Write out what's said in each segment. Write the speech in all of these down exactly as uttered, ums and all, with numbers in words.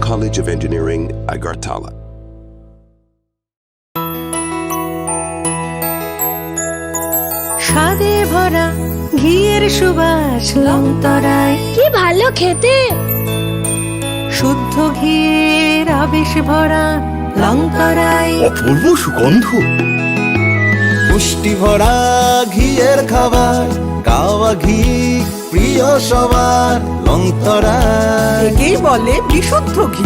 College of Engineering, Agartala. স্বাদে ভরা ঘিয়ের সুবাস লংতরাই। কি ভালো খেতে! শুদ্ধ ঘিয়ের আবেশ ভরা লংতরাই। অপূর্ব সুগন্ধ। পুষ্টি ভরা ঘিয়ের খাবার, কাওয়া ঘি প্রিয় সবার, লংতরাই। একেই বলে বিশুদ্ধ ঘি।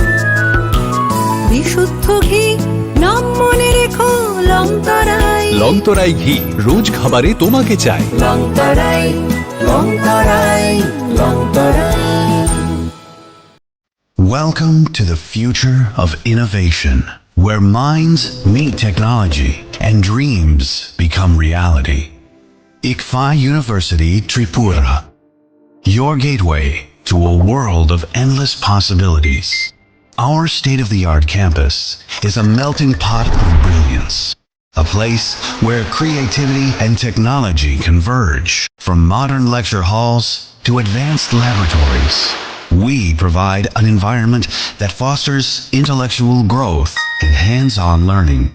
বিশুদ্ধ ঘি, নাম মনে রেখো, লংতরাই। লংতরাই ঘি, রোজ খাবারে তোমাকে চাই। লংতরাই, লংতরাই, লংতরাই। Welcome to the future of innovation, where minds meet technology and dreams become reality. Ikfa University Tripura, your gateway to a world of endless possibilities. Our state-of-the-art campus is a melting pot of brilliance, a place where creativity and technology converge. From modern lecture halls to advanced laboratories, we provide an environment that fosters intellectual growth and hands-on learning.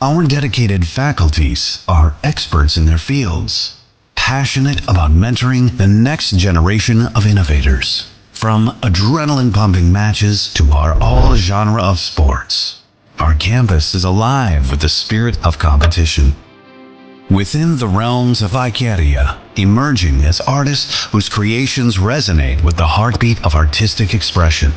Our dedicated faculties are experts in their fields, passionate about mentoring the next generation of innovators. From adrenaline-pumping matches to our all-genre of sports, our campus is alive with the spirit of competition. Within the realms of Icaria, emerging as artists whose creations resonate with the heartbeat of artistic expression.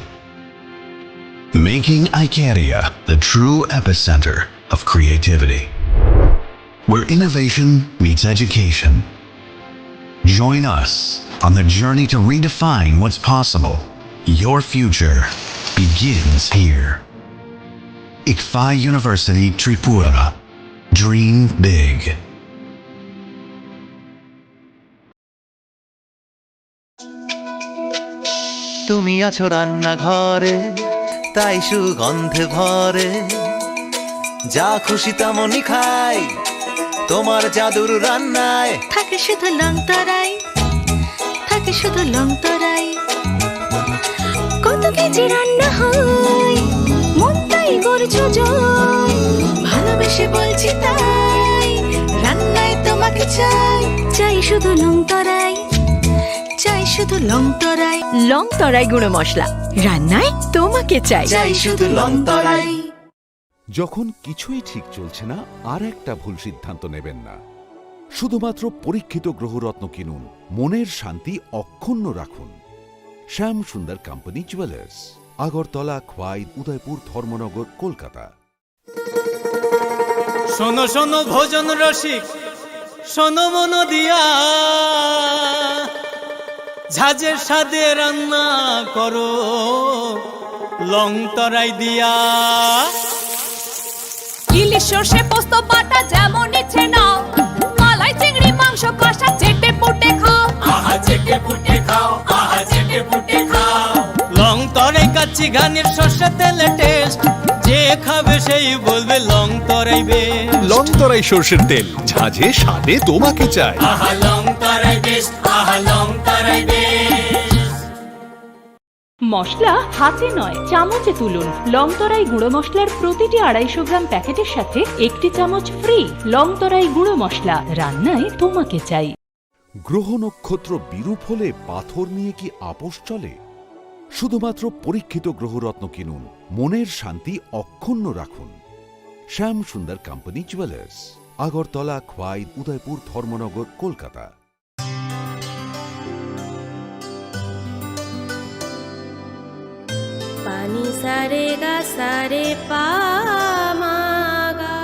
Making Icaria the true epicenter of creativity, where innovation meets education. Join us on the journey to redefine what's possible. Your future begins here. Ikfa University Tripura. Dream big. তুমি আছো রান্নাঘরে, তাই সুগন্ধে ভরে। যা খুশি তেমনই খাই, তোমার জাদুর রান্নায়। থাকে শুধু লংতরাই, থাকে শুধু লংতরাই। কত কেজি রান্না হয়, মনটাই করছো জয়। ভালোবেসে বলছি তাই, রান্নায় তোমাকে চাই। চাই শুধু লংতরাই, চাই শুধু লংতরাই। লংতরাই গুঁড়ো মশলা, রান্নায় তোমাকে চাই। চাই শুধু লংতরাই। যখন কিছুই ঠিক চলছে না, আর একটা ভুল সিদ্ধান্ত নেবেন না। শুধুমাত্র পরীক্ষিত গ্রহরত্ন কিনুন, মনের শান্তি অক্ষুণ্ণ রাখুন। শ্যাম সুন্দর কোম্পানি জুয়েলার্স, আগরতলা, খোয়াই, উদয়পুর, ধর্মনগর, কলকাতা। শোনো শোনো ভোজন রসিক, শোনো মন দিয়া, ঝাঁঝের স্বাদে রান্না করো লং তরাই দিয়া। ইলিশ সর্ষে পোস্ত বাটা যেমন ইচ্ছে নাও, মালাই চিংড়ি মাংস কষা চেটে পুটে খাও। আহা চেটে পুটে খাও, আহা চেটে পুটে খাও। লং তরাই কাচ্চি ঘানির সর্ষে তেলে টেস্ট, যে খাবে সেই বলবে লং তরাই বেস্ট। লং তরাই সর্ষের তেল, ঝাঁঝে স্বাদে তোমাকে চাই। আহা লং তরাই বেস্ট, আহা লং তরাই বেস্ট। মশলা হাতে নয়, চামচে তুলুন। লং তরাই গুঁড়ো মশলার প্রতিটি আড়াইশো গ্রাম প্যাকেটের সাথে একটি চামচ ফ্রি। লং তরাই গুঁড়ো মশলা, রান্নায় তোমাকে চাই। গ্রহ নক্ষত্র বিরূপ হলে পাথর নিয়ে কি আপোষ চলে? শুধুমাত্র পরীক্ষিত গ্রহরত্ন কিনুন, মনের শান্তি অক্ষুণ্ণ রাখুন। Shyam Sundar company jewellers, Agartala, Khowai, Udaipur, Dharmanagar, Kolkata. Pani sare ga sare pa ma ga.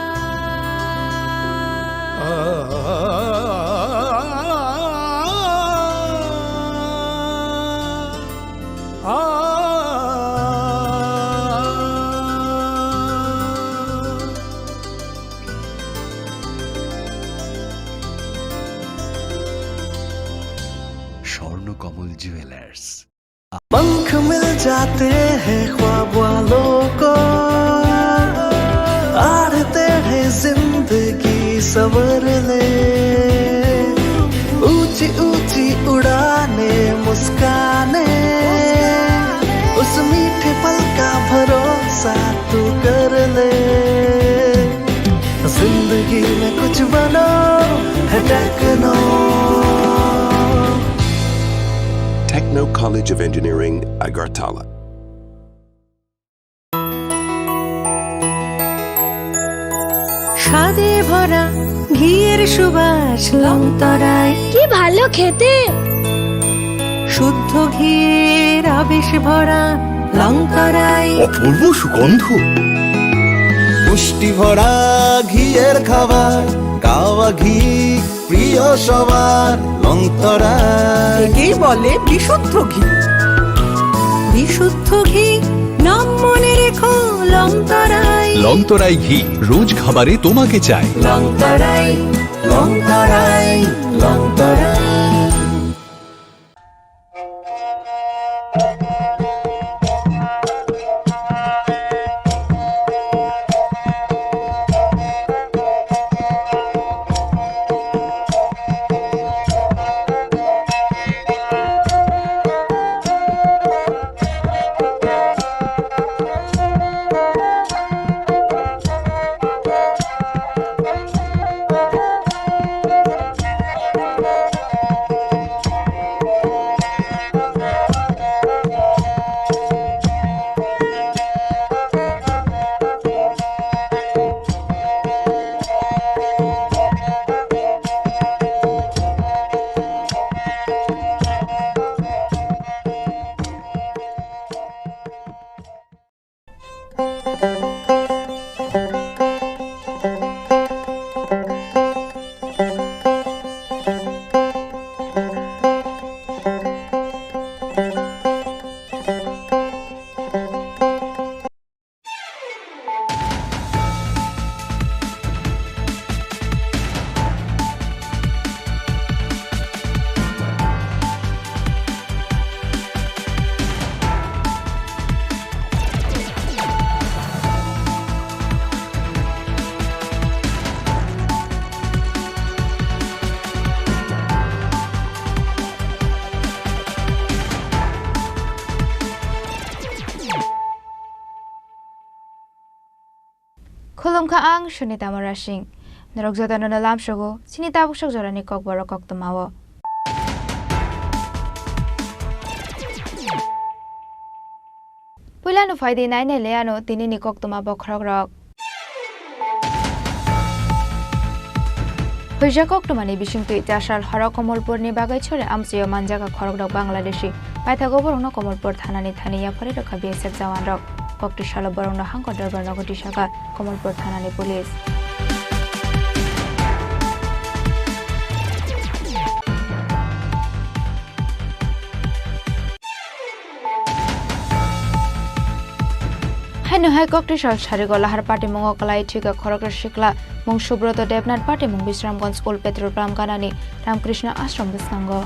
Swarnakamal jewellers. पंख मिल जाते हैं ख्वाब वालों को, आड़ते हैं जिंदगी संवरने। ऊंची ऊंची उड़ाने, मुस्काने, उस मीठे पल বানাও, হ্যাঁ, techno. Techno College of Engineering, Agartala. স্বাদে ভরা ঘিয়ের সুবাস লংতরাই। কি ভালো খেতে। শুদ্ধ ঘিয়ের আবেশ ভরা লংতরাই। অপূর্ব সুগন্ধ। পুষ্টি ভরা ঘিয়ের খাবার, গাওয়া ঘি প্রিয় সবার, লংতরাই। একেই বলে বিশুদ্ধ ঘি। বিশুদ্ধ ঘি, নাম মনে রেখো লংতরাই। লংতরাই ঘি, রোজ খাবারে তোমাকে চাই। লংতরাই, লংতরাই, লংতরাই। Khulumkha ang Sunita Murasing. Norok jotono lamsogo chini tabuk sok jorani kokborok koktwmao. Puilano phaidi nainai le ano tinini koktwma bokhorokrok. Huijak koktwmani bisingtwi chasal horo Komolpurni bagwi chore amchaio manjaga khorokdok Bangladeshi. Paithago borokno Komolpur thanani thani yaphari rwkha B S F jawanrok. Kokti salo borokno hangkor dorbar nogo tisaka Komolpur thanani police. Haino hai kokti sal sarigo lahar patimungo kwlai thwikha khoroksa sikla mung Subroto Debnath, patimung Bisramganj Old Petrol Pump ganani Ramkrishna Ashram bwskango.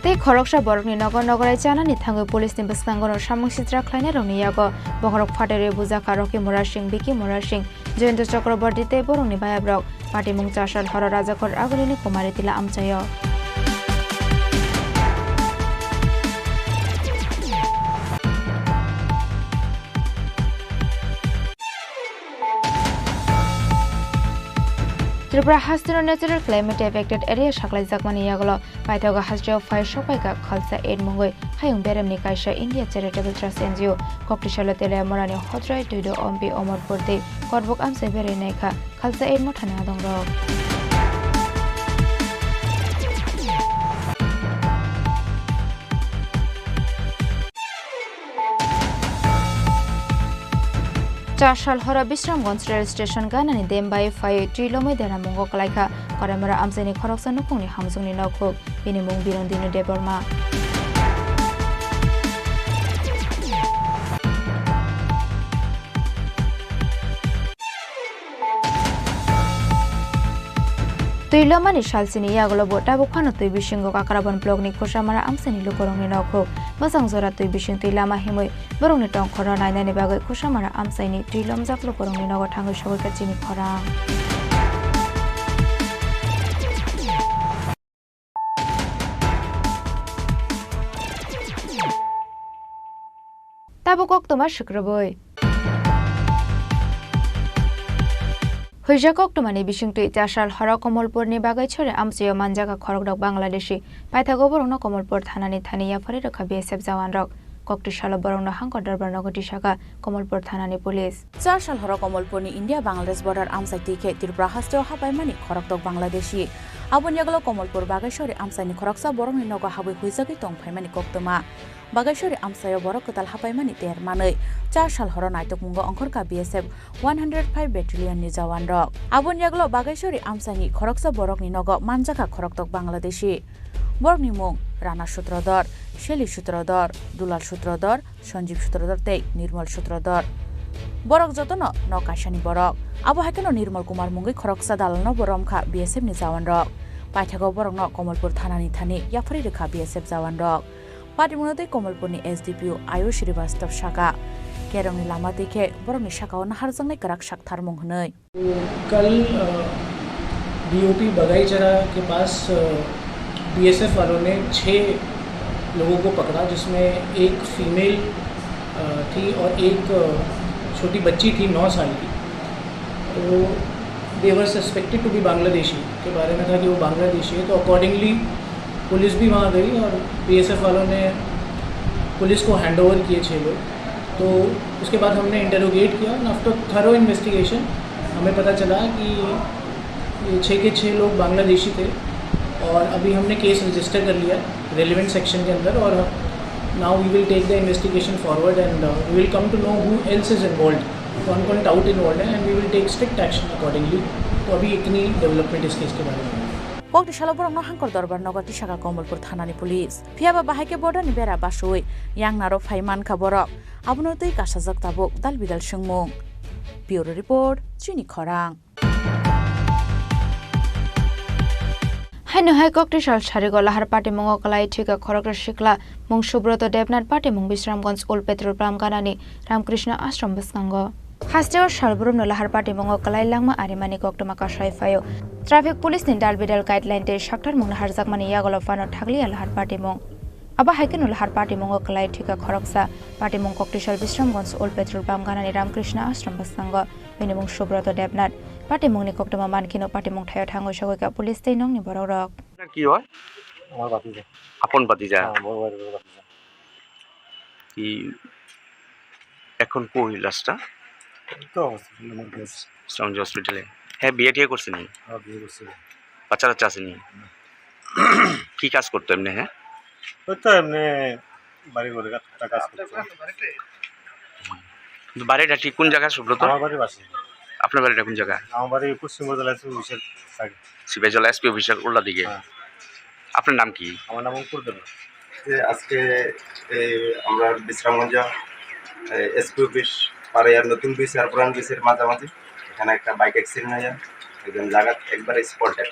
Tei khoroksa borokni nogo nogorai chanani thangwi police ni bwskango no samung sitra khlainairokni yago bokhorok phaterwi bujakha Rocky Murasing, Vicky Murasing, Jayanta Chakraborty tei borokni bayabrok. Patimung chasal horo Rajakhor Agulini Kumari Tila amchaio. Tripura hasteno natural climate affected area saklaijakmani yagulo paithago hasteo phai sokphaikha Khalsa Aid mungwi hayung beremni kaisa India Charitable Trust N G O. Koktisalo Teliamurani Hotrai Tuido Ompi Omorpur tei Korbuk amchai berai naikha Khalsa Aid mothani adongrok. Chasal horo Bisramganj rail station ganani dem bai phaiwi twi lomwi deramungo kwlaikha Koraimura amchaini khoroksa nukhungni hamjwkni nokhuk. Bini mung Birondinu Debbarma. Twi lomani salsini yagulo bo tabuk phano twi bisingo Kakrabon blockni Khusamara amchaini lukurokni nokhuk. Bwsang jora twi bising twi lama himwi borokni tongkhorno nainani bagwi Khusamara amchaini twi lomjak lukurokni nogo thangwi sogwikha chini khorang. Tabuk koktwma swkrwbwi. Huijak koktwmani bisingtwi, chasal horo Komolpurni Bagaisori amchaio manjakha khorokdok Bangladeshi. Paithago borokno Komolpur thanani thani yapharwi rwkha B S F jawanrok. Koktwi salo borokno hangkor dorbar nogo tisakha Komolpur thanani police. Chasal horo Komolpurni India Bangladesh border amchai twi khe Tripura hasteo hapaimani khorokdok Bangladeshi. Aboni yagulo Komolpur Bagaisori amchaini khoroksa borokni nogo habwi huijagwi tong phaimani koktwma. Bagaisori amchaio borok kwtal hapaimani ter manwi chasal horo naitokmungo ongkhorkha B S F one hundred five battalion ni jawan rok. Aboni yagulo Bagaisori amchaini khoroksa borokni nogo manjakha khorokdok Bangladeshi. Borokni mung Rana Sutradhar, Sheli Sutradhar, Dulal Sutradhar, Sanjeev Sutradhar tei Nirmal Sutradhar. Borok jotono nok kaisani borok. Abo hai kheno Nirmal Kumar mungwi khoroksa dalalno bo romkha B S F ni jawan rok. Paithago borokno Komolpur thanani thani yapharwi rwkha B S F jawan rok. Patimungno tei Komolpurni S D P O Ayush Srivastava saka, kerongni lama twi khe borokni sakao naharjaknai kwrak saktharmung hwnwi. तो कल, अ, डीओपी बगाईचरा के पास, अ, बीएसएफ वालों ने छः लोगों को पकड़ा, जिसमें एक फीमेल, अ, थी और एक, अ, छोटी बच्ची थी, नौ साल की। तो they were suspected to be Bangladeshi, के बारे में था कि वो बांग्लादेशी है। तो अकॉर्डिंगली पुलिस भी वहाँ गई और बीएसएफ वालों ने पुलिस को हैंडओवर किए छः लोग। तो उसके बाद हमने इंटरोगेट किया, and after thorough investigation हमें पता चला कि ये छः के छः लोग बांग्लादेशी थे। और अभी हमने केस रजिस्टर कर लिया रेलिवेंट सेक्शन के अंदर, और now we will take the investigation forward and, uh, we will come to know who else is involved, कौन कौन टाउट इन्वॉल्व है, and we will take strict action accordingly। तो अभी इतनी डेवलपमेंट इस केस के बारे में। Koktwi salo borokno hangkor dorbar nogo tisakha Komolpur thanani police. Phiyaba bahai khe borderni bera basui yangnaro phai mankha borok. Abono twi kasajak tabuk dal bidal swngmung. Bureau Report, Chini Khorang. Haino hai koktwi sal sarigo lahar patimungo kwlai thwikha khoroksa sikla mung Subroto Debnath, patimung Bisramganj Old Petrol Pump ganani Ramkrishna Ashram bwskango. Hasteo sal brumno lahar patimungo kwlai langma arimani koktwma kasai phaio. Traffic police ni dal bidal guideline tei sakthar mungno harjakmani yagulo phano thakliya lahar patimung. Abo hai kheno lahar patimungo kwlai thwikha khoroksa. Patimung koktwi sal Bisramganj Old Petrol Pump ganani Ramkrishna Ashram bwskango. Bini mung Subroto Debnath. Patimungni koktwma mankheno patimung thaio thangwi sogwikha police tei nokni borokrok. আপনার কি হয়? আমার ভাতিজা। আপন ভাতিজা? হ্যাঁ, বড় ভাইয়ের ভাতিজা। কি এখন কই লাশটা? এই তো হসপিটালের মধ্যে আছে। ইসলামগঞ্জ হসপিটালে। হ্যাঁ, বিয়ে টিয়ে করছেন? হ্যাঁ, বিয়ে করছে। বাচ্চা কাচ্চা আসেনি? হুম। কি কাজ করতো এমনি, হ্যাঁ? ওই তো এমনি বাড়ি ঘরে একটা কাজ করতো। কিন্তু বাড়িটা ঠিক কোন জায়গায়, সুব্রত? আমার বাড়ি বাসি। আপনার বাড়িটা কোন জায়গায়? আমার বাড়ি পশ্চিম বরতলা এসপি অফিসের সাইডে। শিবাজলা এসপি অফিসের উল্টা দিকে। হ্যাঁ। আপনার নাম কি? আমার নাম অঙ্কুর দেব। যে আজকে এই আমরা বিশ্রামগঞ্জ, এই এসপি অফিস পাড়ে আর নতুন ব্রিজ আর পুরান ব্রিজের মাঝামাঝি এখানে একটা বাইক অ্যাক্সিডেন্ট হয়ে যায়, একজন জায়গা একবারে স্পট ডেড,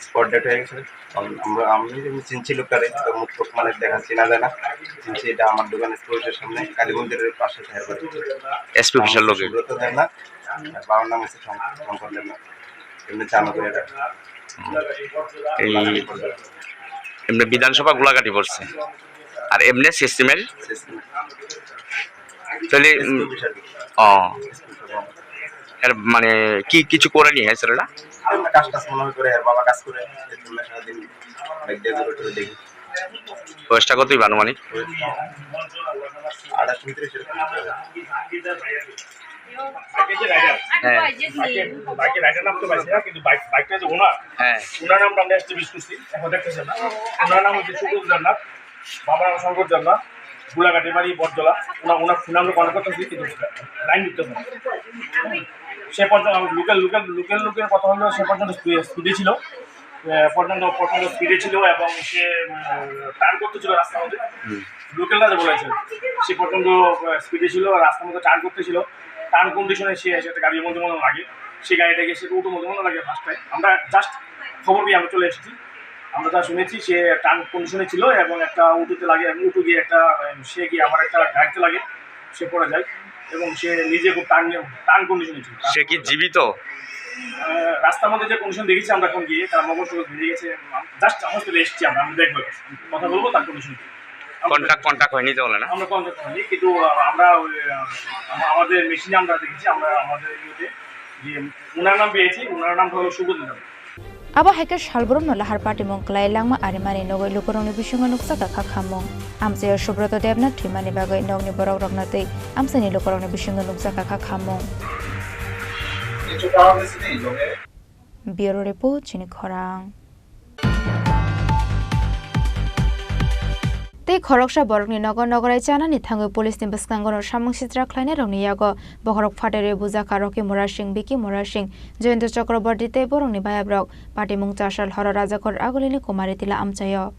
স্পট ডেড হয়ে গেছে। আম-, আমরা, আমি চিনছি লোকটারে, তো মুখ টুক মানে দেখা চেনা যায় না। চিনছি, এটা আমার দোকান স্টোরের সামনে কালী মন্দিরের পাশে থাকার বাড়ি। এসপি অফিসের লোকে। সুব্রত দেবনাথ, আর বাবার নাম হচ্ছে শঙ্কর, শঙ্কর দেবনাথ। এমনি চাঁদা করে এটা। এই এমনি বিধানসভা গোলাঘাটি পড়ছে, আর এমনি সিস্টেমের। সিস্টেমের। তাহলে, উম, এসপি অফিসের। ও। এর মানে কি কিছু করেনি, হ্যাঁ, ছেলেটা? আর এমনি কাজ টাজ মনে হয় করে, আর বাবা কাজ করে, এর জন্য সারাদিন বাইক দিয়ে ঘুরে টুরে দেখি। বয়সটা কতই বা আনুমানিক? আঠাশ ঊনত্রিশ এরকম হবে। হ্যাঁ। বাইকের রাইডার নাম তো পাইছি না, কিন্তু বাইক, বাইকটা যে ওনার, হ্যাঁ। ওনার নামটা আমরা এস্টাবলিশ করছি, এখন দেখতেছেন না। ওনার নাম হচ্ছে সুব্রত জান্নাত, বাবার নাম শঙ্কর জান্নাত, গোলাঘাটের বাড়ি বটজলা। ওনার, ওনার ফোন আমরা কন্ট্যাক্ট করতেছি, কিন্তু লাইন দিতে হবে। সে পর্যন্ত লোকাল, লোকাল, লোকাল লোকের কথা হলো, সে পর্যন্ত স্পি-, স্পিডে ছিল, আহ, পর্যন্ত, পর্যন্ত স্পিডে ছিল এবং সে, উম, টার্ন করতেছিল রাস্তার মধ্যে। হুম। লোকালরা যে বলেছে, সে পর্যন্ত, আহ, স্পিডে ছিল, রাস্তার মধ্যে টার্ন করতেছিল। টার্ন কন্ডিশনে সে এসে একটা গাড়ির মধ্যে মনে হয় লাগে, সেই গাড়িটাকে সে অটো মধ্যে মনে হয় লাগে ফার্স্ট টাইম। আমরা জাস্ট খবর পেয়ে আমরা চলে এসেছি। আমরা যা শুনেছি, সে টার্ন কন্ডিশনে ছিল এবং একটা অটোতে লাগে এবং অটো গিয়ে একটা, উম, সে গিয়ে আবার একটা গাড়িতে লাগে, সে পড়ে যায় এবং সে নিজে খুব টার্ন, টার্ন কন্ডিশনে ছিল। সে কি জীবিত? আহ, রাস্তার মধ্যে যে কন্ডিশন দেখেছি আমরা এখন গিয়ে, তার মগজ টগজ ভেঙে গেছে। জাস্ট হসপিটালে এসেছি আমরা, আমরা দেখবো, কথা বলবো তার কন্ডিশন। কন্ট্যাক্ট কন্ট্যাক্ট হয়নি তো বলে না? আমরা কন্ট্যাক্ট হয়নি, কিন্তু আমরা ওই, আহ, আমা-, আমাদের মেশিনে আমরা দেখেছি, আমরা আমাদের ইয়েতে যে ওনার নাম পেয়েছি, ওনার নাম হলো শুভজিৎ রায়। Abo hai khe salbrumno lahar patimung kwlai langma arimani nugwi lukurokni bisingo nukjakha kha khamung. Amchaio Subroto Debnath thwimani bagwi nokni borokrokno tei amchaini lukurokni bisingo nukjakha kha khamung. Bureau Report, Chini Khorang. Tei khoroksa borokni nogo nogorai chanani thangwi police ni bwskango no samung sitra khlainairokni yago bokhorok phaterwi bujakha Rocky Murasing, Vicky Murasing, Jayanta Chakraborty tei borokni bayabrok. Patimung chasal horo Rajakhor Agulini Kumari Tila amchaio.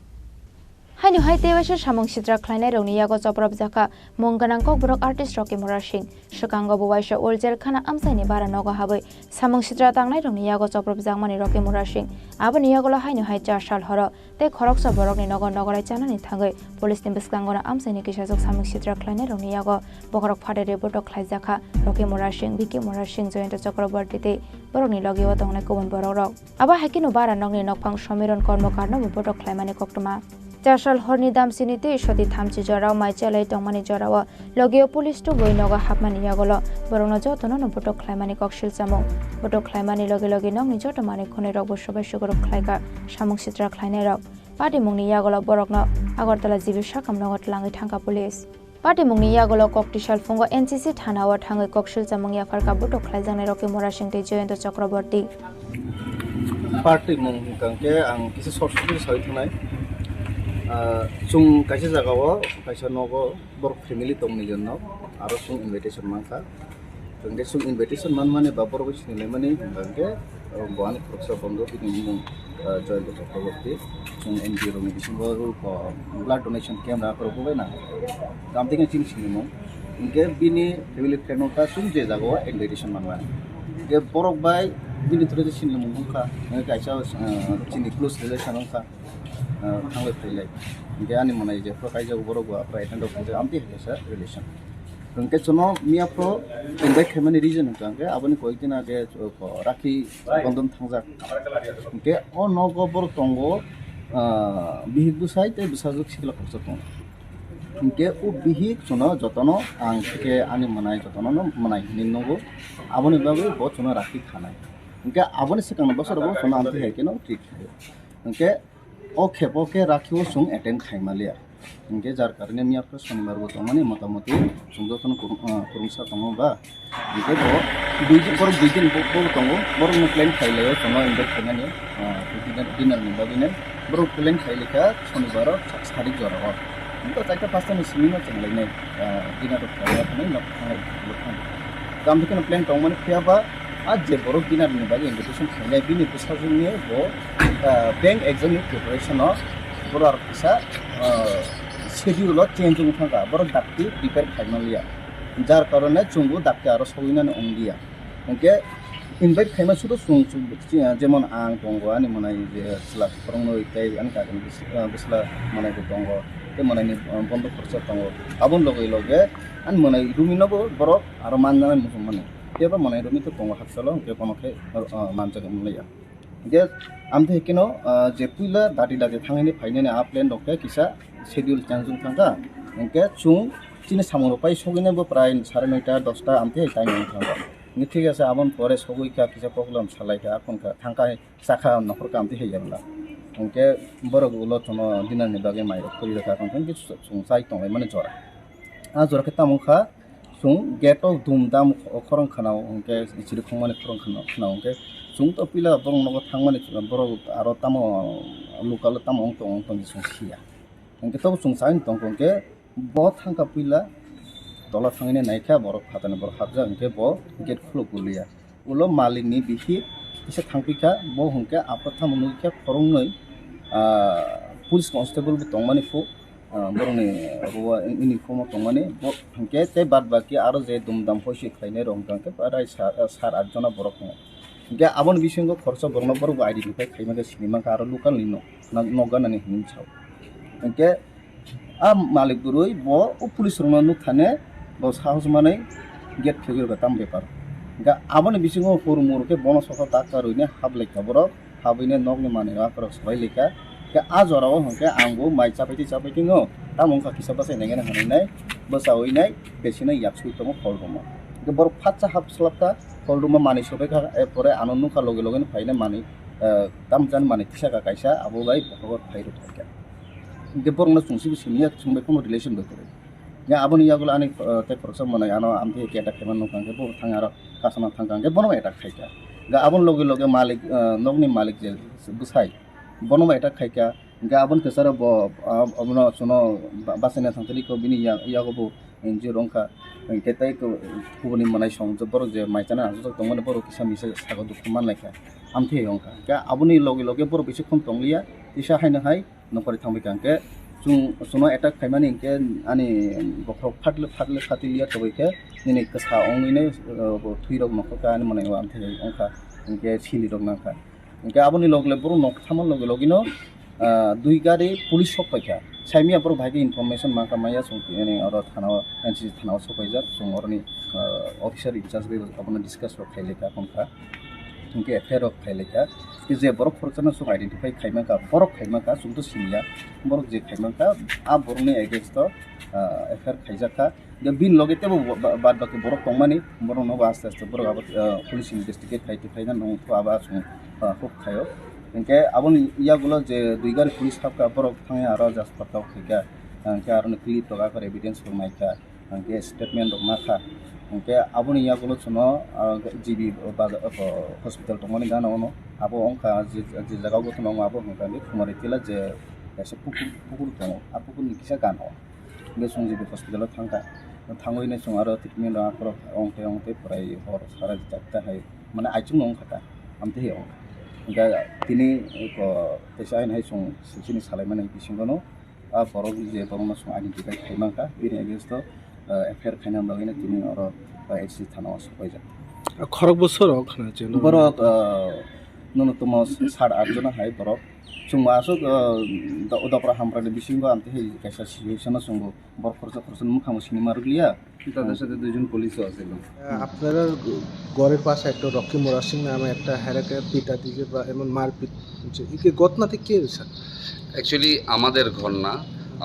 Haino hai tei waisa samung sitra khlainairokni yago chopropjakha mung gwnang kokborok artist Rocky Murasing. Swkango bo waisa wheelchair khana amchaini bara nogo habwi samung sitra tangnairokni yago chopropjakmani Rocky Murasing. Aboni yagulo haino hai chasal horo tei khoroksa borokni nogo nogorai chanani thangwi police ni bwskango no amchaini kisajwk samung sitra khlainairokni yago bokhorok phaterwi botok khlaijakha Rocky Murasing, Vicky Murasing, Jayanta Chakraborty tei borokni logio tongnai kubun borokrok. Abo hai kheno bara nokni nokphang Somiron Kormokarno bo botok khlaimani koktwma. Chasal horni damsini tei soti thamchi jorao mai chelai tongmani jorao logio police tubui nogo hapmani yagulo borokno jotono no botok khlaimani koksil chamung. Botok khlaimani loge loge nokni joto manwi khwnwi rokbo sobai sugruk khlaikha samung sitra khlainairok. Patimungni yagulo borokno Agartala G B sakam nogo twlangwi thangkha police. Patimungni yagulo kok tisal phungo N C C thanao thangwi koksil chamung yapharkha botok khlaijaknai Rocky Murasing tei Jayanta Chakraborty. Patimung hwnkha khe ang kisa short story sawi thangnai. Ah, chwng kaisa jagao, kaisa nogo borok family tongni jonno aro chwng invitation mankha. Hwnkhe chwng invitation manmani ba borok bai sinilaimani hwnkha khe, ah, bo ani khoroksa bondhu bini mung, ah, Jayanta Chakraborty. Chwng N G O rokni bisingo, ah, blood donation camp rok rwbaina. Tamo khe chini sinimung. Hwnkhe bini family friend wngkha chwng je jagao invitation manmani. Hwnkhe borok bai bini through je sinimung wngkha. Hwnkhe kaisa, ah, chini close relation wngkha. Ah, thanglai phailai. Hwnkhe ani mwnai jephru kaijago borok bo aphuru attend rok khaijak amtwi hai kaisa relation. Hwnkhe chwngno miyaphru invite khaimani reason hwnkha hwnkhe aboni koyekdin age, uh, rakhi bondhon thangjak. Hwnkhe o nogo borok tongo, ah, bihik bwsai tei bwsajwk sikla khoroksa tongo. Hwnkhe o bihik chwngno jotono ang theke ani mwnai jotono no mwnai hinwi nungo. Aboni bagwi bo chwngno rakhi khanai. Hwnkhe aboni swkangni bosorogo chwngno amtwi hai kheno treat khaio. Hwnkhe o khepo khe rakhio chwng attend khaimaliya. Hwnkhe jar karone miyaphru sonibar bo tongmani motamoti chwng jotono kwrwng, ah, kwrwngsa tongo ba. Hwnkhe bo dui din, borok dui din bo, bo tongo, borokno plan khailaio chwngno invite khainani, ah, dinner, dinner ni bagwino. Borok plan khailaikha sonibaro sa-, sadik jorao. Hwnkhe chaita pasta ni simi no chwng lainai, ah, dinner rok khaina thangwi nok thangnai, nok thangnai. Tamo khe plan tongmani phiya ba, a je borok dinner ni bagwi invitation khainai, bini bwsajwkni bo, ah, bank exam ni preparation o borok kisa, ah, schedule o change wng thangkha, borok dakti prepare khaimaliya, jar karone chwngbo dakti aro sogwinani wngya. Hwnkhe invite khaima sudo chwng, chwng, jemon ang tongo, ani mwnai je chwla kwrwngnwi tei ani kakni bwsla mwnai bo tongo, tei mwnaini, ah, bondo khoroksa tongo, aboni loge loge ani mwnai romino bo borok aro manjana muchungmani. Phiya ba mwnai romwi to tongo hakchalo, hwnkhe bono khe, ah, manjak wngmaniya. Hwnkhe amtwi hai kheno, ah, je puila dati dati thangwi phainani a plan rok khe kisa schedule changjwng thangkha. Hwnkhe chwng chini samung rok pai sogwinai bo prai sare noita dosta amtwi hai time wng thangkha. Hwnkhe thik ase, aboni pore sogwi kha kisa program salai kha, aphun kha thangkha hai chakha nokhor kha amtwi hai yabla. Hwnkhe borok ulo chwngno dinner ni bagwi mai rok khuri rwkha, hwnkhe chwng chai tonglaimani jora. A jora khe tamo wngkha, chwng gate o dum dam khorang khwnao, hwnkhe chiri khongmani khorang khwnao, khwnao hwnkhe chwng to puila borok nogo thangmani, borok aro tamo local o tamo wng tong, wng tong chwng siya. Hwnkhe tobo chwng saui tongkha hwnkhe bo thangkha puila tola thangwi naikha, borok phatani borok hapjak, hwnkhe bo gate khuluk goliya. Ulo malikni bihik kisa thangpikha, bo hwnkhe aphuru tamo nukha khoroknwi, ah, police constable bo tongmani phu. Ah, borokni abo uniform o tongmani bo hwnkhe tei bad baki aro je dum dam hoisi khlainai rok hwnkhe prai sar, sar at jona borok tongo. Hwnkhe aboni bisingo khoroksa borokno borok bo identify khaimani sinimankha aro local ni nok, nok ganani hinwi sao. Hwnkhe a malik bwrwi bo o police rokno nukthane bo sahos manwi gate khegwi rwkha tamo bepar. Hwnkhe aboni bisingo hur mur khe bono sokha tak karwini haplaikha borok. Habwino nokni manwi rok aphuru swbai laikha. Khe a jorao hwnkhe ang bo mai chapai twi chapai twi no Tamo wngkha kisa bwsai naigana hwnwi nai, bwsaui nai, pesino yaksui tongo hol room-o. Hwnkhe borok phatsa hap slap kha, hol room-o manwi sobai kha, er pore ano nukha loge loge no phaina manwi, ah, tamo jani manwi tisa kha kaisa, abo bai bokhorok phai rw phaikha. Hwnkhe borokno chwng sibo simi ya, chwng bai kheno relation bai kwrwi. Ya aboni yagulo ani, ah, tei khoroksa manwi ano amtwi khe attack khaima nukha hwnkhe bo thang aro kasana thangkha hwnkhe bono attack khaikha. Hwnkhe aboni loge loge malik, ah, nokni malik je bwsai bono attack khaikha. Hwnkhe aboni kwcharo bo, ah, abono chwngno ba-, bachaina thangtharwi kho bini ya-, yago bo injure wngkha. Hwnkhe tei kho-, kubuni mwnai song je borok je mai chana achukjak tongmani borok kisa misa sago dukhu manlaikha. Amtwi wngkha. Hwnkhe aboni loge loge borok bisikkhon tongliya, kisa haino hai nokori thangbai kha. Hwnkhe chwng, chwngno attack khaimani hwnkhe ani bokhorok phatle phatle phatiliya toboi khe nini kwsa wngwino, ah, bo thwirok nokhorkha ani mwnai o amtwi wngkha. Hwnkhe silirok nangkha. Hwnkhe aboni loge loge borok nok thamani loge logino, ah, dui gari police sok paikha. Saimia borok bahai khe information mankha maya chwng tini oro thana o, N C C thana o sok paijak. Chwng oroni, ah, officer in charge bai abono discuss rok khailai kha, phone kha. Hwnkhe F I R rok khailai kha. Tei je borok khoroksano chwng identify khaimani kha, borok khaimani kha, chwng to siniya. Borok je khaimani kha, a borokni against o, ah, F I R khaijak kha. Hwnkhe bini loge teibo ba-, ba-, bad baki borok tongmani, borokno bo aste aste borok abo, ah, police investigate khai tongkha, nang khe abo aswk, ah, huk khaio. Hwnkhe aboni yagulo je dui gari police habkha, borok thangwi aro Jasper tok khaikha, hwnkhe aroni clip rok akhar evidence rok naikha, hwnkhe statement rok nakha. Hwnkhe aboni yagulo chwngno, ah, G B baja-, oh, hospital tongmani gana ono abo wngkha je, je jaga o tongo abo hwnkha ni Khumari Tila je kaisa pukur, pukur tongo, a pukurni kisa gana o. Hwnkhe chwng G B hospital o thangkha. Thangwi nai chwng aro treatment rok akhorok ong tei ong tei pwrai hor sara charta hai, mane, aichukno wngkha ta, amtwi hai wngkha. Hwnkhe tini ko teisa haino hai chwng sini salaimani bisingo no a borok je borokno chwng identify khai mankha, bini against o, ah, F I R khaina bagwino tini oro, ah, H C thana o sopaijak. Khorok bwswk rok khna chwng borok, ah, nono tomo sat at jona hai borok. Chwng bo aswk, ah, do-, dopra hamprani bisingo amtwi hai kaisa situation o chwng bo borok khoroksa khoroksa mwkhang bo sini ma rwkliya. তাদের সাথে দুইজন পুলিশও আছিল। আপনারা ঘরের পাশে একটা রকি মুরা সিং নামে একটা হেরাকে পিটা দিয়েছে বা এমন মারপিট হচ্ছে, এই কি ঘটনাতে কে হয়েছে? অ্যাকচুয়ালি আমাদের ঘর না,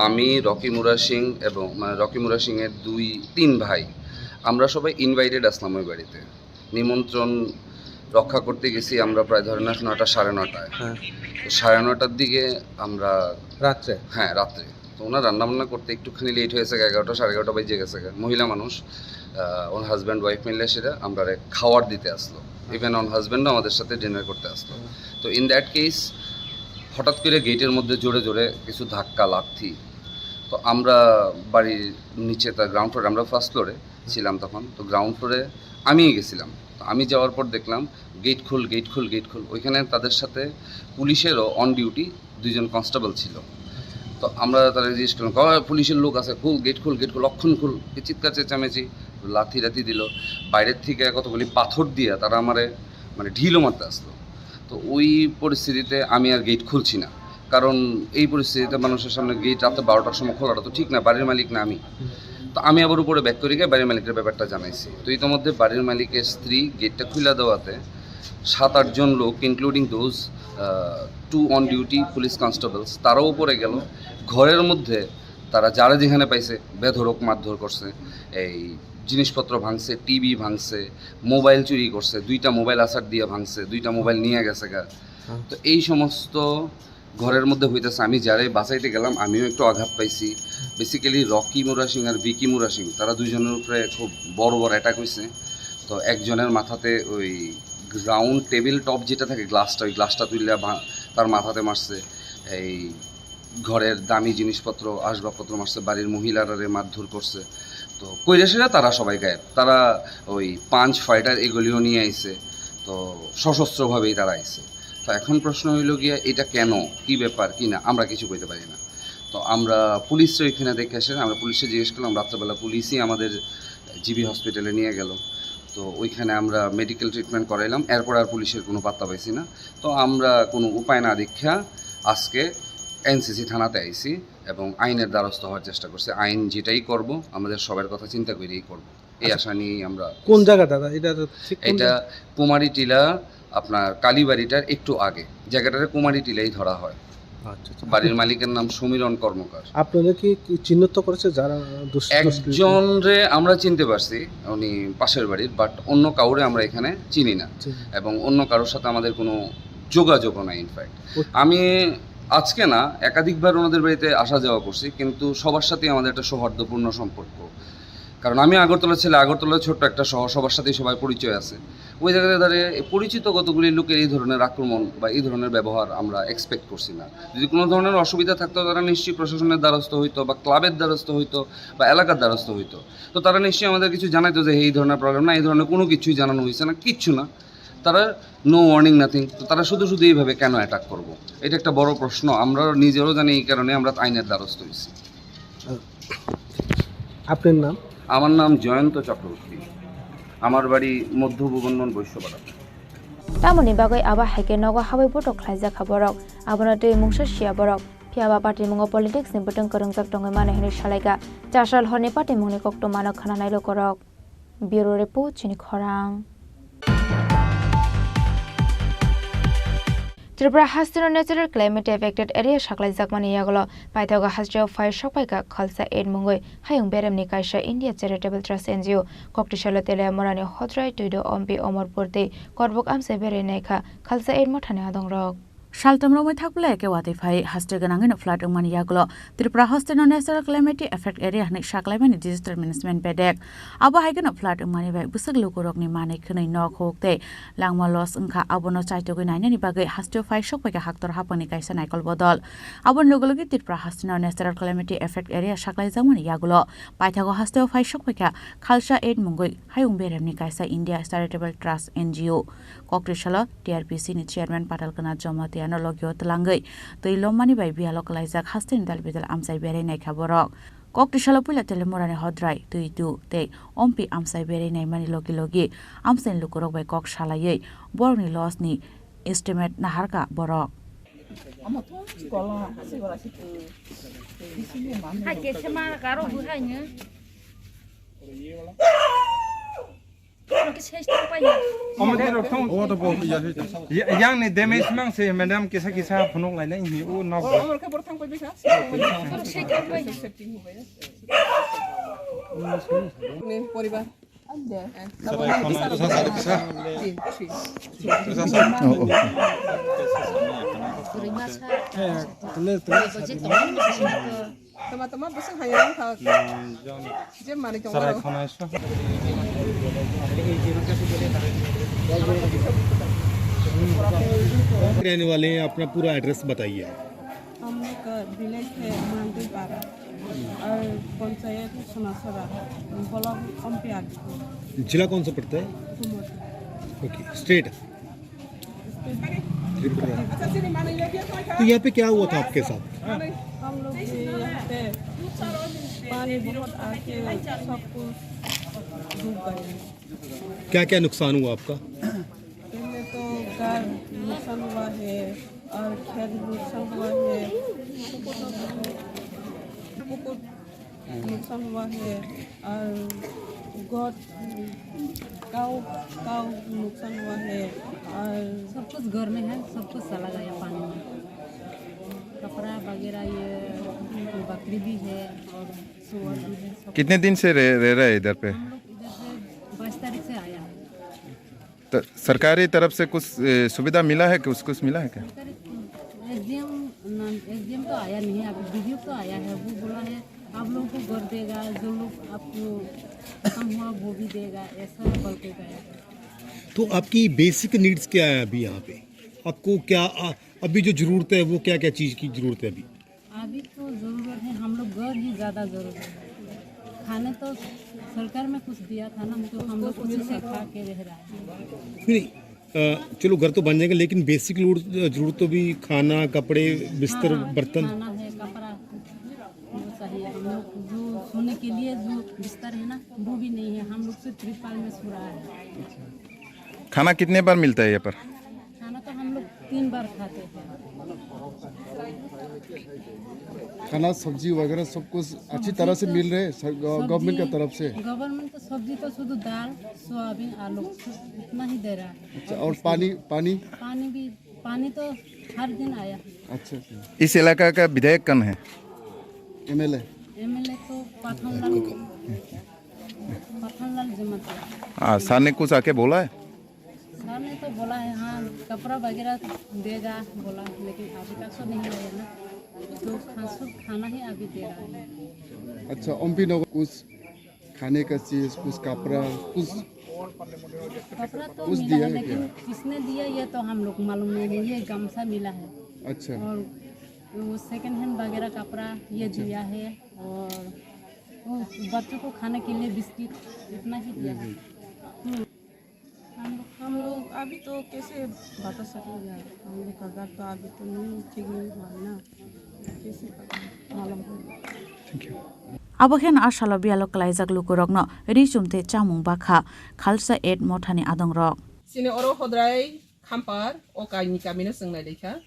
আমি, রকি মুরা সিং এবং, মানে, রকি মুরা সিং এর দুই তিন ভাই, আমরা সবাই ইনভাইটেড আসলাম ওই বাড়িতে। নিমন্ত্রণ রক্ষা করতে গেছি আমরা প্রায়, ধরে নেন, নয়টা, সাড়ে নয়টায়। হ্যাঁ। তো সাড়ে নয়টার দিকে আমরা রাত্রে? হ্যাঁ, রাত্রে। তো ওনার রান্নাবান্না করতে একটুখানি লেট হয়েছে, এগারোটা, সাড়ে এগারোটা বেজে গেছে। মহিলা মানুষ, আহ, ওনার হাজব্যান্ড ওয়াইফ মিলে সেটা আমরা খাওয়ার দিতে আসলো। ইভেন ওনার হাজব্যান্ডও আমাদের সাথে ডিনার করতে আসলো। তো ইন দ্যাট কেস হঠাৎ করে গেটের মধ্যে জোরে জোরে কিছু ধাক্কা, লাথি। তো আমরা বাড়ির নিচে, তার গ্রাউন্ড ফ্লোরে, আমরা ফার্স্ট ফ্লোরে ছিলাম তখন। তো গ্রাউন্ড ফ্লোরে আমি গেছিলাম। তো আমি যাওয়ার পর দেখলাম, "গেট খোল, গেট খোল, গেট খোল।" ওইখানে তাদের সাথে পুলিশেরও অন ডিউটি দুইজন কনস্টেবল ছিল। তো আমরা তারা জিজ্ঞেস করলাম, "কই পুলিশের লোক আছে, খোল, গেট খোল, গেট খোল, অক্ষণ খোল।" এই চিৎকার চেঁচামেচি, লাথি টাথি দিল। বাইরের থেকে কতগুলি পাথর দিয়ে তারা আমারে, মানে, ঢিলও মারতে আসলো। তো ওই পরিস্থিতিতে আমি আর গেট খুলছি না, কারণ এই পরিস্থিতিতে মানুষের সামনে গেট রাতে বারোটার সময় খোলাটা তো ঠিক না, বাড়ির মালিক না আমি। তো আমি আবার উপরে ব্যাক করে গিয়ে বাড়ির মালিকের ব্যাপারটা জানাইছি। তো ইতিমধ্যে বাড়ির মালিকের স্ত্রী গেটটা খুলে দেওয়াতে সাত আটজন লোক, including those two on duty police constables, তারাও উপরে গেল। ঘরের মধ্যে তারা যারা যেখানে পাইছে বেধড়ক মারধর করছে, এই জিনিসপত্র ভাঙছে, টিভি ভাঙছে, মোবাইল চুরি করছে, দুইটা মোবাইল আছাড় দিয়ে ভাঙছে, দুইটা মোবাইল নিয়ে গেছে গা। তো এই সমস্ত ঘরের মধ্যে হইতেছে, আমি যারে বাঁচাইতে গেলাম আমিও একটু আঘাত পাইছি। বেসিক্যালি রকি মুরা সিং আর ভিকি মুরা সিং, তারা দুইজনের উপরে খুব বড় বড় অ্যাটাক হয়েছে। তো একজনের মাথাতে ওই রাউন্ড টেবিল টপ যেটা থাকে, গ্লাসটা, ওই গ্লাসটা তুললে ভা-, তার মাথাতে মারছে। এই ঘরের দামি জিনিসপত্র, আসবাবপত্র মারছে, বাড়ির মহিলারারে মারধর করছে। তো কৈলাসীরা তারা সবাই গায়েব, তারা ওই পাঞ্চ ফাইটার এগুলিও নিয়ে আইছে। তো সশস্ত্রভাবেই তারা আইছে। তো এখন প্রশ্ন হইল গিয়া, এটা কেন, কি ব্যাপার, কি না, আমরা কিছু কইতে পারি না। তো আমরা পুলিশরা ওইখানে দেখে আসেন, আমরা পুলিশে জিজ্ঞেস করলাম, রাত্রেবেলা পুলিশই আমাদের জিবি হসপিটালে নিয়ে গেল। তো ওইখানে আমরা মেডিকেল ট্রিটমেন্ট করাইলাম, এরপর আর পুলিশের কোনো পাত্তা পাইছি না। তো আমরা কোনো উপায় না দেখা আজকে এনসিসি থানাতে আইছি এবং আইনের দ্বারস্থ হওয়ার চেষ্টা করছি। আইন যেটাই করব, আমাদের সবার কথা চিন্তা করেই করব, এই আশা নিয়েই আমরা। কোন জায়গা, দাদা? এটা তো ঠিক কোন এটা জায়গা? কুমারী টিলা, আপনার কালীবাড়িটার একটু আগে, জায়গাটারে কুমারী টিলাই ধরা হয়। আচ্ছা, আচ্ছা। বাড়ির মালিকের নাম সমীরণ কর্মকার। আপনারা কি, কি চিহ্নিত করেছে যারা দুষ-, দুষ্কৃতী? একজনরে আমরা চিনতে পারছি, উনি পাশের বাড়ির, but অন্য কাউরে আমরা এখানে চিনি না। চিনি না। এবং অন্য কারোর সাথে আমাদের কোনো যোগাযোগও নাই। ইনফ্যাক্ট, ও- আমি আজকে না, একাধিকবার ওনাদের বাড়িতে আসা যাওয়া করছি, কিন্তু সবার সাথেই আমাদের একটা সৌহার্দ্যপূর্ণ সম্পর্ক। কারণ আমি আগরতলা ছেলে, আগরতলার ছোট্ট একটা শহর, সবার সাথেই সবার পরিচয় আছে। ওই জায়গায় দাঁড়িয়ে এই পরিচিত কতগুলি লোকের এই ধরনের আক্রমণ বা এই ধরনের ব্যবহার আমরা এক্সপেক্ট করছি না। যদি কোনো ধরনের অসুবিধা থাকতো, তারা নিশ্চয়ই প্রশাসনের দ্বারস্থ হইতো বা ক্লাবের দ্বারস্থ হইতো বা এলাকার দ্বারস্থ হইতো। তো তারা নিশ্চয়ই আমাদের কিছু জানাইতো যে এই ধরনের প্রবলেম না, এই ধরনের কোনো কিছুই জানানো হয়েছে না, কিচ্ছু না। তারা no warning, nothing। তো তারা শুধু শুধু এইভাবে কেন অ্যাটাক করবো? এটা একটা বড় প্রশ্ন। আমরা নিজেরও জানি, এই কারণে আমরা আইনের দ্বারস্থ হয়েছি। আপনার নাম? আমার নাম জয়ন্ত চক্রবর্তী। আমার বাড়ি মধ্য ভুবনবন বৈশ্যপাড়া। Tamoni bagwi abo hai khe nogo habwi botok khlaijak kha borok. Abono twi mungsa siya borok. Phiya ba patimungo politics ni bwtwng kwrwngjak tongwi mano hinwi salaikha. Chasal horni patimungni koktwmano khwnanai lukurok. Bureau Report, chini khorang. Tripura hasteno natural calamity affected area saklaijakmani yagulo paithago hasteo phai sokphaikha khalsa aid mungwi hayung beremni kaisa India Charitable Trust N G O. Koktisalo Teliamurani Hodrai Tuido Ompi Omorpur tei Korbuk amchai berwi naikha khalsa aid mothani adongrok. Saltham romwi thakpla eke watwi phai haste gwnangwino flood wngmani yagulo Tripura hasteno natural calamity affect area hwnwi saklaimani disaster management bedek. Abo hai kheno flood wngmani bai bwswk lukurokni manwi khwnwi nok huk tei langma loss wngkha, abono chaitogwi nainani bagwi hasteo phai sokphaikha haktor haphangni kaisa naikol bodol. Aboni logi logi Tripura hasteno natural calamity affect area saklaijakmani yagulo paithago hasteo phai sokphaikha khalsa aid mungwi hayung beremni kaisa India Charitable Trust N G O. Koktisalo T R P C ni chairman Patalkana Jamatia no logio twlangwi twi lommani bai biyalo kwlaijak hasteni dal bidal amchai berwi naikha borok. Koktisalo puila Telemurani Hodrai, Twitu tei Ompi amchai berwi naimani logi logi amchaini lukurok bai kok salaiwi borokni loss ni estimate naharkha borok. Yang ni damage mang se madam kisa kisa phunuk lainai hi o nok. Poribar. Tama tama bwswk hai wngkha. Je manwi tongo. रहने वाले हैं, अपना पूरा एड्रेस बताइए आप। हम लोग का विलेज है मांगदेपारा और पंचायत सोनासरा, ब्लॉक अम्पियागपुर। जिला कौन सा पड़ता है? कुमारटुली। Okay, state? त्रिपुरा। तो यहाँ पे क्या हुआ था आपके साथ? हम लोग भी यहाँ पे पानी बहुत आके सब कुछ डूब गए। क्या क्या नुकसान हुआ आपका? पहले तो घर नुकसान हुआ है और खेत नुकसान हुआ है, कुकुर नुकसान हुआ है और गोट, काऊ, काऊ नुकसान हुआ है और सब कुछ घर में है, सब कुछ चला गया पानी में। कपड़ा वगैरह, ये बकरी भी है और सुअर भी है, सब। कितने दिन से रह, रह रहे हैं इधर पे? हम लोग इधर से बाईस तारीख से आया है। तो सरकारी तरफ से कुछ, ए, सुविधा मिला है कि कुछ, कुछ मिला है क्या? सरकारी, एसडीएम, ना, एसडीएम तो आया नहीं है, अभी बीडीओ तो आया है, वो बोला है आप लोगों को घर देगा, जो लोग आपको खत्म हुआ वो भी देगा, ऐसा बोल के गया है। तो आपकी बेसिक नीड्स क्या है अभी यहाँ पे? आपको क्या, आ, अभी जो ज़रूरत है वो क्या क्या चीज़ की ज़रूरत है अभी? अभी तो ज़रूरत है, हम लोग घर ही ज़्यादा ज़रूरत है। खाने तो सरकार में कुछ दिया था ना, तो हम लोग उसी से खा के रह रहा है। नहीं, अ, चलो घर तो बन जाएगा, लेकिन बेसिक लोड, ज़रूरत तो भी खाना, कपड़े, बिस्तर, हाँ, बर्तन। खाना है, कपड़ा, वो चाहिए। हम लोग जो सोने के लिए जो बिस्तर है ना, वो भी नहीं है। हम लोग सिर्फ तिरपाल में सो रहा है। खाना कितने बार मिलता है यहाँ पर? खाना तो हम लोग तीन बार खाते हैं। खाना, सब्जी वगैरह सब कुछ अच्छी तरह से मिल रहे हैं सर, गव-, गवर्नमेंट की तरफ से? गवर्नमेंट तो सब्जी तो शुद्ध दाल, सोयाबीन, आलू इतना ही दे रहा है। अच्छा, और पानी, पानी? पानी भी पानी तो हर दिन आया है। अच्छा, अच्छा। इस इलाका का विधायक कौन है? एमएलए। एमएलए तो पाथनलाल, पाथनलाल जमातिया। हाँ, सर ने कुछ आके बोला है? सर ने तो बोला है, हाँ, कपड़ा वगैरह देगा बोला, लेकिन अभी तक तो नहीं आया ना। तो खाना, खाना ही अभी दे रहा है। अच्छा, एमपी नगर कुछ खाने का चीज, कुछ कपड़ा, कुछ कपड़ा तो कुछ मिला दिया है, है लेकिन क्या? किसने दिया ये तो हम लोग मालूम नहीं है। ये गमछा मिला है। अच्छा। और वो सेकंड हैंड वगैरह कपड़ा ये अच्छा। दिया है, और वो बच्चों को खाने के लिए बिस्किट इतना ही दिया है। हम्म। हम लोग, हम लोग अभी तो कैसे बता सकेंगे यार? हम लोग का घर तो अभी तो नहीं, ठीक नहीं हुआ है ना, कैसे पता मालूम होगा? Thank you. Abo khe no a salo biyalo klaijak lukurokno ri chum tei chamung bakha Khalsa Aid mothani adongrok. Chini oro hodrai Khampar, o kaini kamino chwng nailaikha.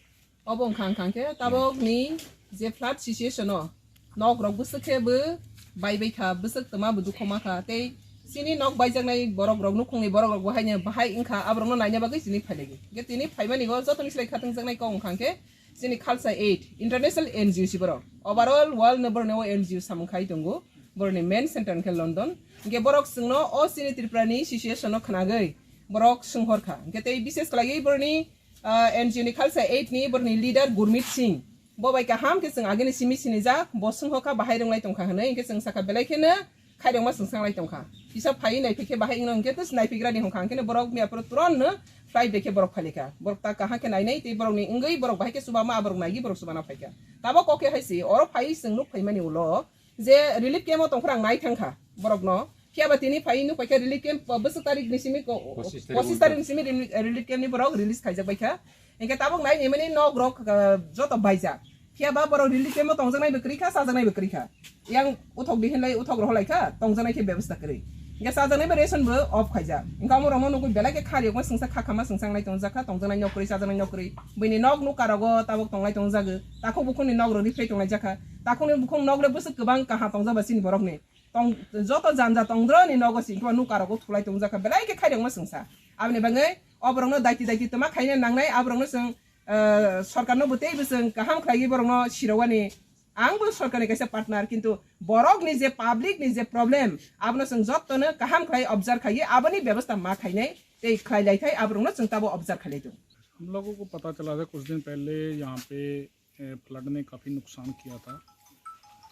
Obo wngkha, wngkha khe tabok ni je flood situation o nok rok bwswk khe bo bai bai kha, bwswk twma bo dukho ma kha, tei chini nok baijaknai borok rok, nukhungni borok rok bo haino bahai wngkha, aborokno naina bagwi chini phailaigo. Hwnkhe tini phaimani o jotoni slai khatungjaknai kok wngkha khe chini Khalsa Aid International N G O si borok, overall world no borokni o N G O samung khai tongo, borokni main center wngkhe London. Hwnkhe borok chwngno o chini Tripura ni situation no khwnagwi borok swnghor kha, hwnkhe tei bises khlaiwi borokni ah, N G O ni Khalsa Aid ni borokni leader Gurmit Singh. Bo bai kaham khe chwng agini simi sinijak, bo swngkha bahai rwnglai tongkha hwnwi, hwnkhe chwng sakha belai kheno khairokma chwng sanglai tongkha. Kisa phaiwi naiphaikhe bahai wngno hwnkhe tei naiphigrani hwnkha, hwnkhe borok miya phuru turon no flight bai khe borok phailaikha. Borok ta kaham khe nainai tei borokni wngwi borok bahai khe chubama aborok naigwi borok chubana phaikha. Tabok kok khe hai se, oro phaiwi chwng nuk phaimani ulo je relief camp o tongphuru ang nai thangkha borokno. Phiya ba tini phai nuk paikha relief camp, uh, bwswk tarik ni simi ko-, Pochis tarik pochisni tarik ni simi reli-, relief camp ni borok release khaijak baikha. Hingke tabok nai ni mani nok rok, uh, joto baijak. Phiya ba borok relief camp o tongjaknai bo kwrwi kha, chajaknai bo kwrwi kha. Yang uthok di hinlai uthok rohorlai kha, tongjaknai khe bebostha kwrwi. Hingke chajaknai bo ration bo off khaijak. Hingke omo rokno nugwi belai khe khari okma singsa kha khama singsa wnglai tongjak kha, tongjaknai nok kwrwi, chajaknai nok kwrwi. Buini nok nukha rogo tabok tonglai tongjago. Takhuk bukhukni nok rok riflai tonglai jakha. Takhukni bukhuk nok rok bwswk kwbang kaham tongjak ba chini borokni. Tong, joto janja tongdroni nogo singkhe nukha rogo thulai tongjak kha, belai khe khairokma singsa. Aboni bagwi oborokno daiti daiti twma khaina nangnai, aborokno chwng, eh, sorkarno bo tei bo chwng kaham khlaiwi borokno sirowani. Ang bo sorkarni kaisa partner, kintu borokni je public ni je problem, abono chwng jottono kaham khlai observe khaiwi aboni bebosta ma khainai tei khlai lai thai, aborokno chwng tabo observe khailai tongo. हम लोगों को पता चला था कुछ दिन पहले यहाँ पे ए, फ्लड ने काफ़ी नुकसान किया था।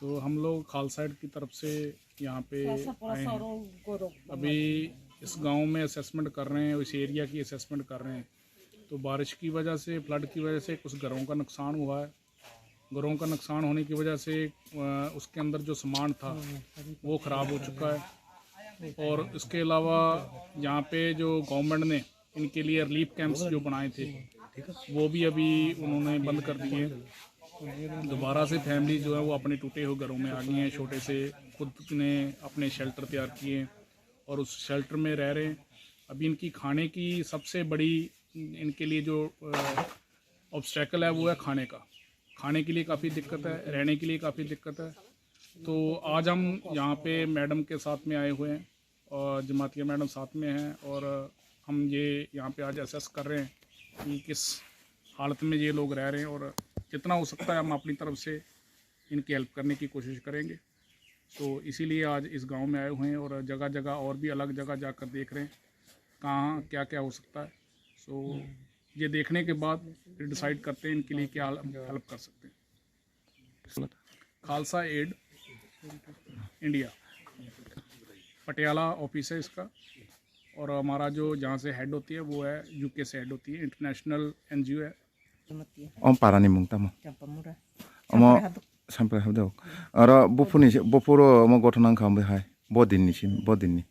तो हम लोग खालसा एड की तरफ से यहाँ पे आए हैं। अभी इस गांव में असेसमेंट कर रहे हैं, इस एरिया की असेसमेंट कर रहे हैं। तो बारिश की वजह से, फ्लड की वजह से कुछ घरों का नुकसान हुआ है। घरों का नुकसान होने की वजह से, अ, उसके अंदर जो सामान था, वो ख़राब हो चुका है। और इसके अलावा यहाँ पे जो गवर्नमेंट ने इनके लिए रिलीफ कैंप्स जो बनाए थे, वो भी अभी उन्होंने बंद कर दिए हैं। दोबारा से फैमिली जो है, वो अपने टूटे हुए घरों में आ गई हैं। छोटे से खुद ने अपने शेल्टर तैयार किए हैं और उस शेल्टर में रह रहे हैं। अभी इनकी खाने की सबसे बड़ी, इनके लिए जो, अ, ऑब्स्टेकल है, वो है खाने का। खाने के लिए काफ़ी दिक्कत है, रहने के लिए काफ़ी दिक्कत है। तो आज हम यहाँ पे मैडम के साथ में आए हुए हैं और जमातिया मैडम साथ में हैं और हम ये यहाँ पे आज असेस कर रहे हैं कि किस हालत में ये लोग रह रहे हैं और जितना हो सकता है हम अपनी तरफ से इनकी हेल्प करने की कोशिश करेंगे। तो इसीलिए आज इस गांव में आए हुए हैं और जगह जगह और भी अलग जगह जाकर देख रहे हैं कहाँ क्या क्या हो सकता है। सो ये देखने के बाद फिर डिसाइड करते हैं इनके लिए क्या हेल्प कर सकते हैं। खालसा एड इंडिया, पटियाला ऑफिस है इसका। और हमारा जो जहाँ से हेड होती है, वो है, यूके से हेड होती है, इंटरनेशनल एनजीओ है। Om parani mung tamo? Champamura. Omo Samprai Habdok. Samprai Habdok. Oro buphurni se, buphuro omo gothona wngkha omo hai. Bo dinni sim, bo dinni.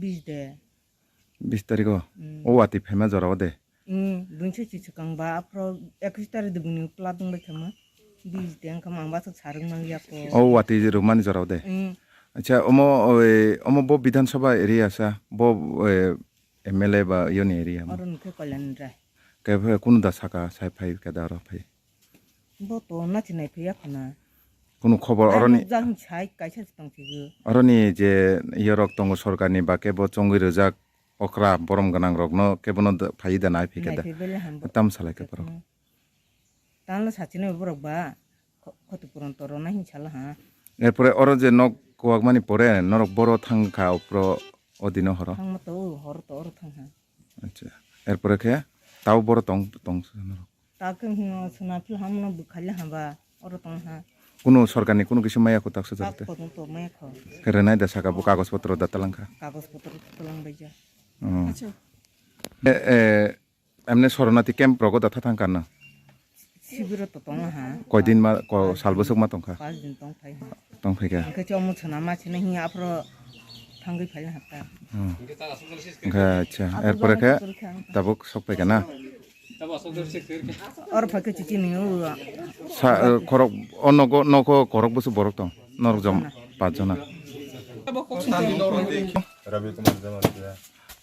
Bis de. Bis tariko? Mm. O watwi phaima jorao de? Mm, buini se chichikang ba, aphro ekis tarik de buini pla dongbai thangma. Bis de wngkha mang ba sa sarung mang yako. O watwi rwmani jorao de? Mm. Acha, omo, oi, omo bo Bidhan Sabha area sa, bo, eh, M L A ba yoni area mo? Oro nukhe Kalyan Rai. Khe kunu da saka sai phai khe da oro phai? Bo to nachi nai phaiya khuna. Kunu khobor oroni? Jang sai kaisa se tong thigo. Oroni je yorok tongo sorkarni ba khe bo chongwi rwjak, okra borom gwnang rokno kebono da-, phaiwi da nai phikha da. Naiphai bele ham bo. Tam salai khe borok. Tamo. Tamo sachino borok ba kho-, khoti puron toro na hin sala ha. Erpore oro je nok kwak mani pore norok boro thang kha opro o dino horo. Thang ma to horo to oro thang ha. Acha. Erpore khe tao boro tong, tong norok. Ta khe hino sona phil hamno bwkhaile hamba oro tong ha. Kuno sorkarni kuno kisa maya kho taksa tak jarate. Kono to maya kho. Khe renai da saka bo kagoj potro da talangkha. Kagoj potro talang bai ja. Oh. Acha. E, e, emne soronati camp rogo da thathang kana. Sibiro to tong ha. Koi din ma, ko sal bwswk ma tongkha. Pas din tong phai ha. Tong phai kha. Angkhe chomo sona ma sina hi apro thangwi phai ha ta. Hmm. Angkhe acha. Erpore khe tabuk sok phai kana. Or phai khe chichi ni u. Sa, eh, khorok, o nogo, nogo khorok bwswk borok tong. Norok jom pas jona. Ravi Kumar Jamatia.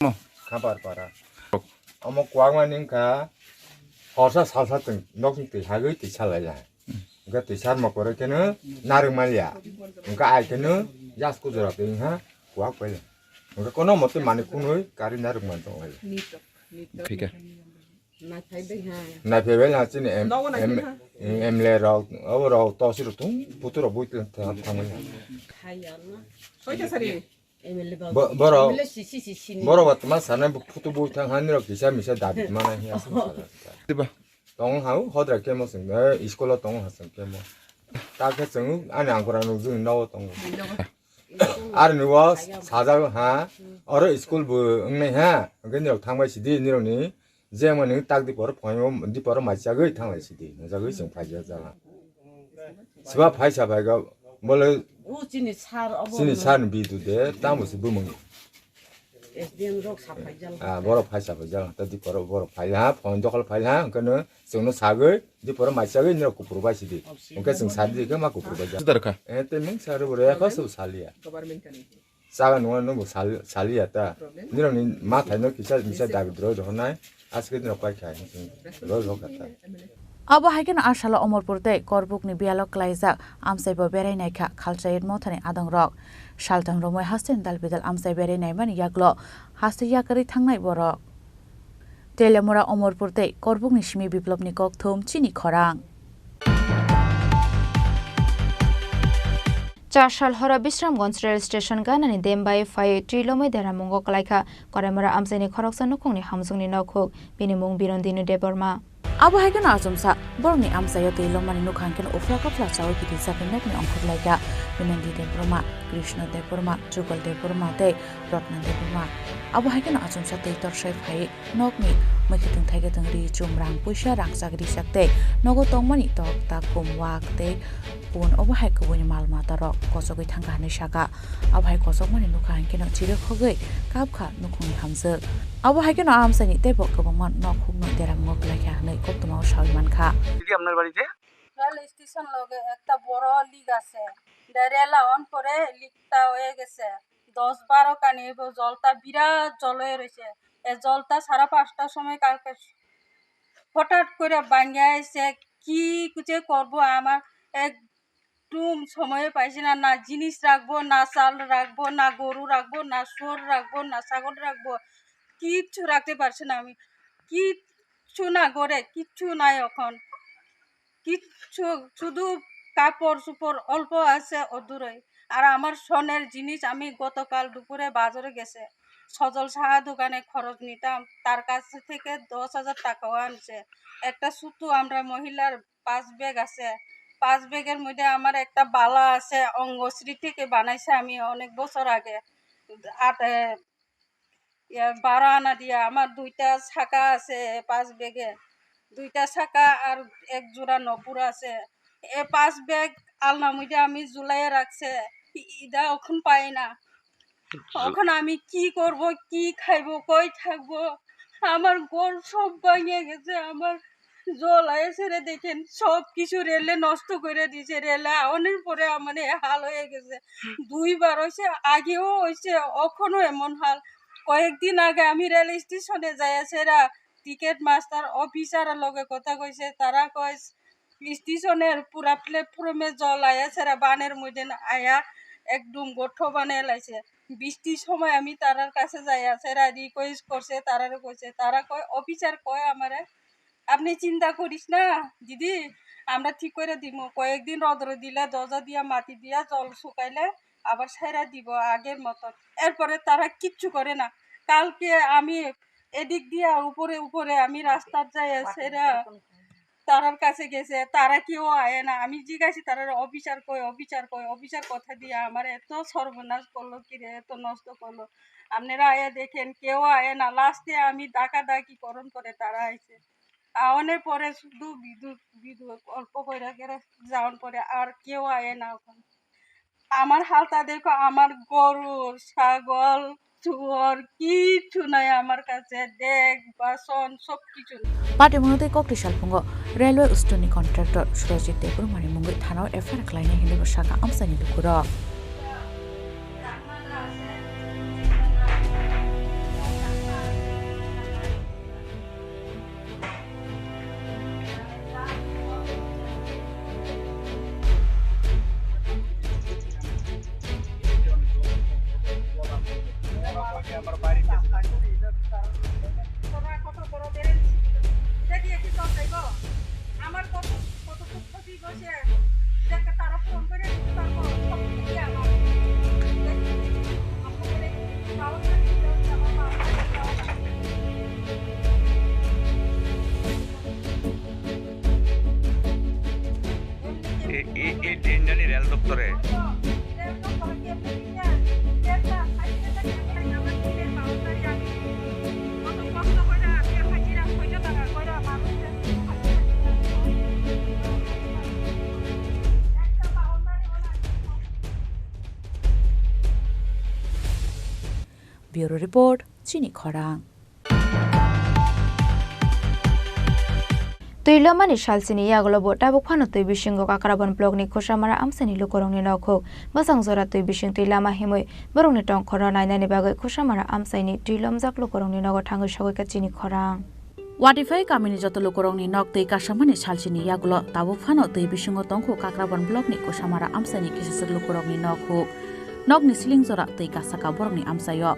Mo. Khabar para. Omo kwangma ni wngkha horsa salsa chwng nokni twi hagwi twi salai lai. Hwnkhe twi sarma kwrwi kheno narwk manliya. Hwnkhe ai kheno jas kujura twi wngha kwak paila. Hwnkhe kono mote manwi khunui karwi narwk man tong lai. Thik khe. Naiphai bai ha chini M-, Nogo naiphai M-, ha. M L A rok, abo rok tosi rok thung, putu rok bui thang, thang bai ha. Bo-, borok, borok ba tma sanai bo putu bui thang hani rok kisa misa dabi mana hiya. Diba? Tong ha, hodra kemo sing, eh, school o tong ha sing kemo. Ta khe chwng ani angkora nuk juni nogo tongo. Ar ni wo sajak ha, oro school bo wngnai ha, hwnkhe nirok thang bai sidi nirok ni. Je mo nung tak dipor phai o dipor mai chagwi thang lai sidi. Jagwi chwng phai jak jala. Siba phai sa phai ga bole O chini sar obo chini no. Sar ni bidu de tamo se bumung. S D M rok sa phai jala. Ah, boro phai sa phai jala. Ta dipor boro phai ha, phone dokol phai ha, hwnkhe no chwng no sagwi dipor mai chagwi nirok kupur bai sidi. Hwnkhe chwng sadi khe ma kupur bai jala. Sudar kha. Eh, te mung sar bore ya kho sub saliya. Government kani. Chaga nungya nungbo sal-, saliya ta. Nirokni mathaino kisa misa dabi droi rohornai, aske nirok paikha hinwi roi rohorkha ta. Abo hai kheno a salo Omorpur tei Korbukni biyalo klaijak amchaibo berai naikha Khalchayet mothani adongrok. Saltham romwi hasteni dal bidal amchai berai naimani yaklo haste yakarwi thangnai borok. Telemura, Omorpur tei Korbukni simi Biplopni kokthum chini khorang. Char sal horo Bisramganj rail station ganani dem bai phaiwi twi lomwi deramungo kwlaikha Koraimura amchaini khoroksa nukhungni hamjwkni nokhuk, bini mung Birondinu Debbarma. Abo hai kheno achomsa borokni amchaio twi lomani nukha hwnkhe uphla kaphla chaui kithi chakhe nokni ongkhorlaikha Birondinu Debbarma, Krishna Debbarma, Jugal Debbarma tei Ratna Debbarma. Abo hai kheno achomsa twi torsai phai nokni mwkhitwng thaikhe twng ri chum rang puisa rangchak risak tei nogo tongmani tok takhum wak tei pun obo hai kubuni mal matarok kochogwi thangkha hinwi sakha. Abo hai kochokmani nukha hinkheno chirikhogwi kapkha nukhungni hamjwk. Abo hai kheno a amchaini teibo kwbangma nok hukno deramungo kwlaikha hinwi koktwmao saui mankha. দিদি, আপনার বাড়িতে? Rail station লগে একটা বড় লিক আছে, rail hour পরে লিকটা হয়ে গেছে। দশ বারো কানি এবার জলটা বিরাট জল হয়ে রয়েছে। এই জলটা সাড়ে পাঁচটার সময় কালকে হঠাৎ করে ভাঙ্গি আইছে। কি যে করবো, আমার একদম সময় পাইছি না, না জিনিস রাখবো, না চাল রাখবো, না গরু রাখবো, না শুয়োর রাখবো, না ছাগল রাখবো, কিচ্ছু রাখতে পারছি না আমি। কিচ্ছু না ঘরে, কিচ্ছু নাই এখন। কিচ্ছু, শুধু কাপড় চোপড় অল্প আছে অদূরে। আর আমার স্বর্ণের জিনিস আমি গতকাল দুপুরে বাজারে গেছে, সজল সাহা দোকানে খরচ নিতাম, তার কাছ থেকে দশ হাজার টাকাও আনছে। একটা ছোট্ট আমরা মহিলার পাঁচ ব্যাগ আছে, পাঁচ ব্যাগের মধ্যে আমার একটা বালা আছে, অঙ্গশ্রী থেকে বানাইছে আমি অনেক বছর আগে। আট, এ, ইয়া, বারো আনা দিয়া আমার দুইটা শাখা আছে পাঁচ ব্যাগে, দুইটা শাখা আর এক জোড়া নপুর আছে। এ পাঁচ ব্যাগ আলনা মধ্যে আমি ঝুলাইয়া রাখছে, ই-, ইটা এখন পাই না। এখন আমি কি করব, কি খাইব, কই থাকব? আমার ঘর সব ভাঙিয়া গেছে, আমার জল আইছে রে, দেখেন সব কিছু রেলে নষ্ট করে দিছে, রেলে আওয়ানোর পরে আমার এই হাল হয়ে গেছে। দুইবার হইছে, আগেও হইছে, এখনো এমন হাল। কয়েকদিন আগে আমি রেল স্টেশনে যাই আছে এরা টিকিট মাস্টার অফিসারের লগে কথা কইছে, তারা কয় স্টেশনের পুরা প্ল্যাটফর্মে জল আয়া সেরা বানের মধ্যে আয়া একদম গোঠো বানায় লাইছে। বৃষ্টির সময় আমি তারার কাছে যাইয়া সেরা request করছে, তারারে কইছে, তারা কয়, অফিসার কয় আমারে, "আপনি চিন্তা করিস না দিদি, আমরা ঠিক করে দিমু, কয়েকদিন রোদরে দিলে, দরজা দিয়া, মাটি দিয়া, জল শুকাইলে আবার সেরা দিব আগের মতন।" এরপরে তারা কিচ্ছু করে না। কালকে আমি এদিক দিয়া উপরে উপরে আমি রাস্তার যাই সেরা তারার কাছে গেছে, তারা কেউ আয় না। আমি জিজ্ঞাসি তারার, "অফিসার কই, অফিসার কই, অফিসার কোথায়?" দিয়ে আমার এত সর্বনাশ করলো, কিরে এত নষ্ট করলো, আপনারা আয়া দেখেন, কেউ আয় না। লাস্টে আমি ডাকা ডাকি করন পরে তারা আইছে। আওয়ানোর পরে শুধু বিদ্যুৎ, বিদ্যুৎ অল্প করে করে যাওয়ার পরে আর কেউ আয় না ওখানে। আমার হালটা দেখো, আমার গরু, ছাগল, শুয়োর কিচ্ছু নাই আমার কাছে, ডেক, বাসন সব কিছু নেই। Patimoni tei kokti salphungo railway ustuni contractor Surajit Debbarmani mungwi thanao F I R khlainai hinwi bo sakha amchaini lukurok. এই, এই, এই ট্রেনটা নি রেল দপ্তরে। Bureau Report, Chini Khorang. Twi lomani salsini yagulo bo tabuk phano twi bisingo Kakrabon blockni Khusamara amchaini lukurokni nok huk. Bwsang jora twi bising twi lama himwi borokni tongkhorno nainani bagwi Khusamara amchaini twi lomjak lukurokni nogo thangwi sogwi kha Chini Khorang. Watiphai kamini joto lukurokni nok twi kasamani salsini yagulo tabuk phano twi bisingo tongkhu Kakrabon blockni Khusamara amchaini kisaswk lukurokni nok huk. Nokni ceiling jora twi kasaka borokni amchaio.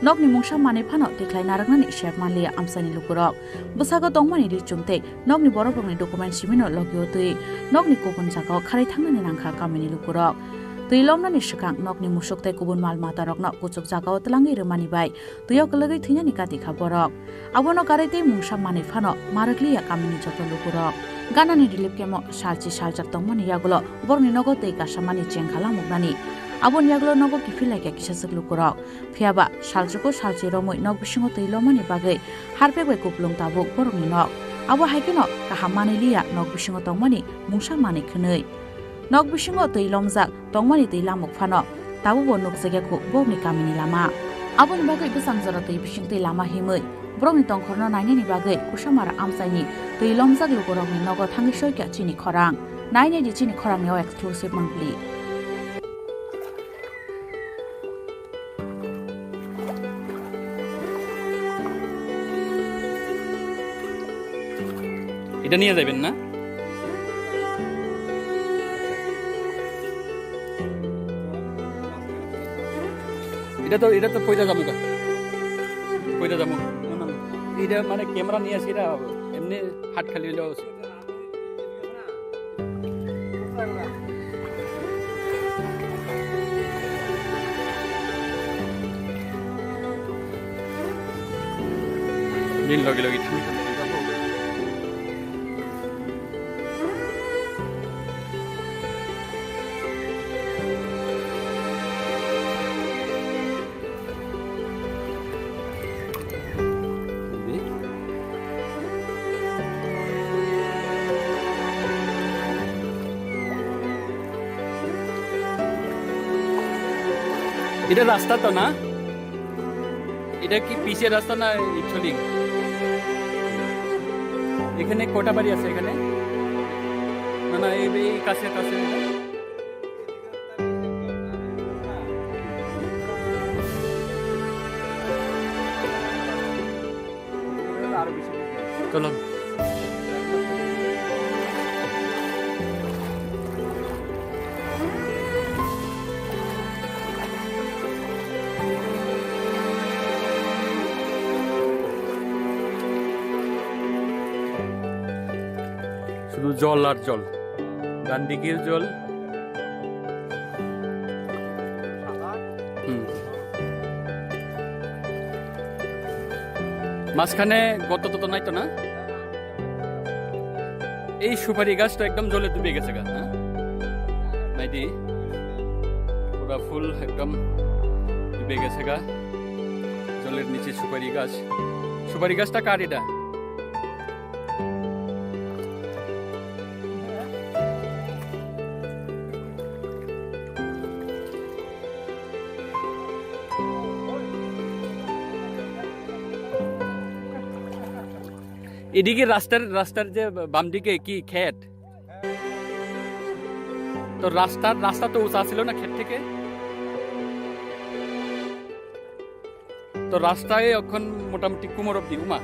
Nokni mungsa manwi phano tikhlai narwknani sep manliya amchaini lukurok. Bwsago tongmani ri chum tei nokni borokrokni document simino logio twi nokni kubun jagao kharwi thangnani nangkha kamini lukurok. Twi lomnani swkang nokni musuk tei kubun mal matarokno kuchuk jagao twlangwi rwmani bai twio kwlwgwi thwinani kati kha borok. Abono karwi tei mungsa manwi phano ma rwkliya kamini joto lukurok. Ganani relief camp-o salchi saljak tongmani yagulo borokni nogo twi kasamani chengkhala muknani. Aboni yagulo nogo kiphil laikha kisaswk lukurok. Phiyaba salchugo salchi romwi nok bisingo twi lomani bagwi harpek bai kupulung tabuk borokni nok. Abo hai kheno kaham manwi liya nok bisingo tongmani mungsa manwi khwnwi. Nok bisingo twi lomjak tongmani twi lamuk phano tabukbo nukjakya kho borokni kamini lama. Aboni bagwi bwsang jora twi bising twi lama himwi borokni tongkhorno nainani bagwi Khusamara amchaini twi lomjak lukurokni nogo thangwi soikha Chini Khorang. Nainai di Chini Khorangni o exclusive monthly. এটা নিয়ে যাবেন না? এটা তো, এটা তো পয়দা যাবো গা। পয়দা যাবো। না, না, না। এটা মানে ক্যামেরা নিয়ে আসি, এটা এমনি হাত খালি হইলেও Din logi logi thang. এটা রাস্তা তো না? এটা কি পিচের রাস্তা না actually? এখানে কটা বাড়ি আছে এখানে? না, না, এই, এই কাছে, কাছে। চলো। শুধু জল আর জল, ডান দিকেও জল। হুম। মাঝখানে গর্ত টর্ত নাই তো না? এই সুপারি গাছটা একদম জলে ডুবে গেছে গা, হ্যাঁ? নাইদি, পুরা ফুল একদম ডুবে গেছে গা জলের নিচে সুপারি গাছ। সুপারি গাছটা কার এটা? এদিকে রাস্তার, রাস্তার যে বাম দিকে কি ক্ষেত? তো রাস্তার, রাস্তা তো উঁচা ছিল না ক্ষেত থেকে? তো রাস্তায় এখন মোটামুটি কোমর অব্দি উমা।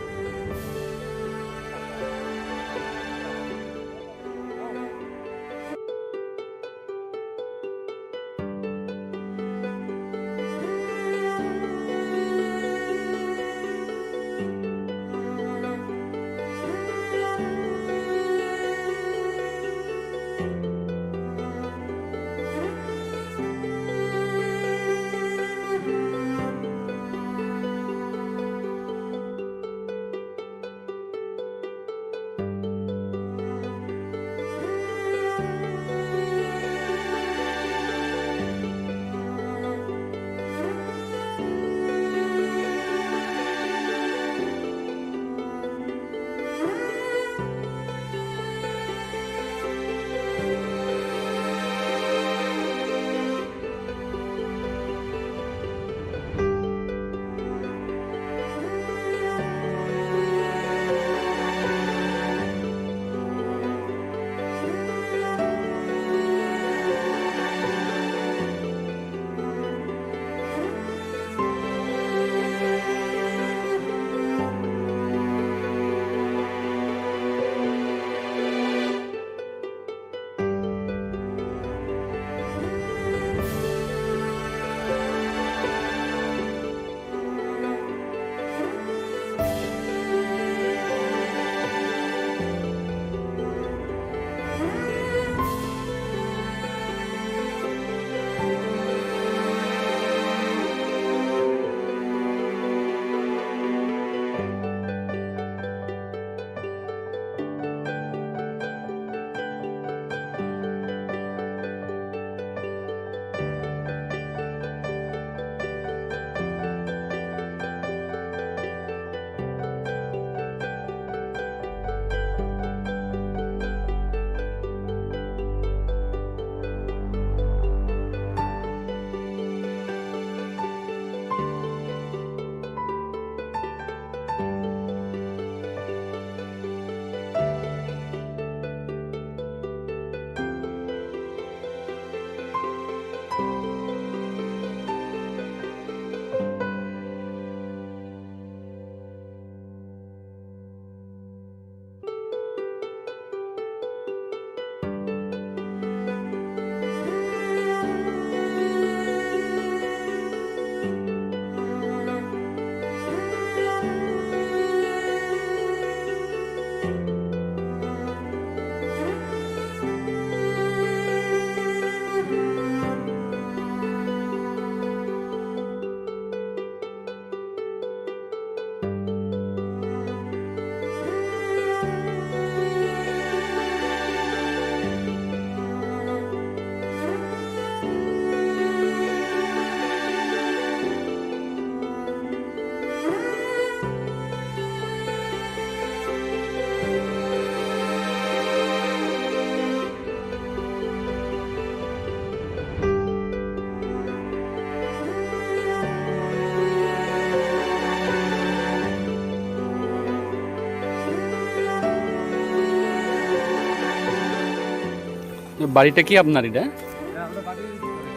বাড়িটা কি আপনার এটা? হ্যাঁ, আমরা বাড়ির ভিতরে।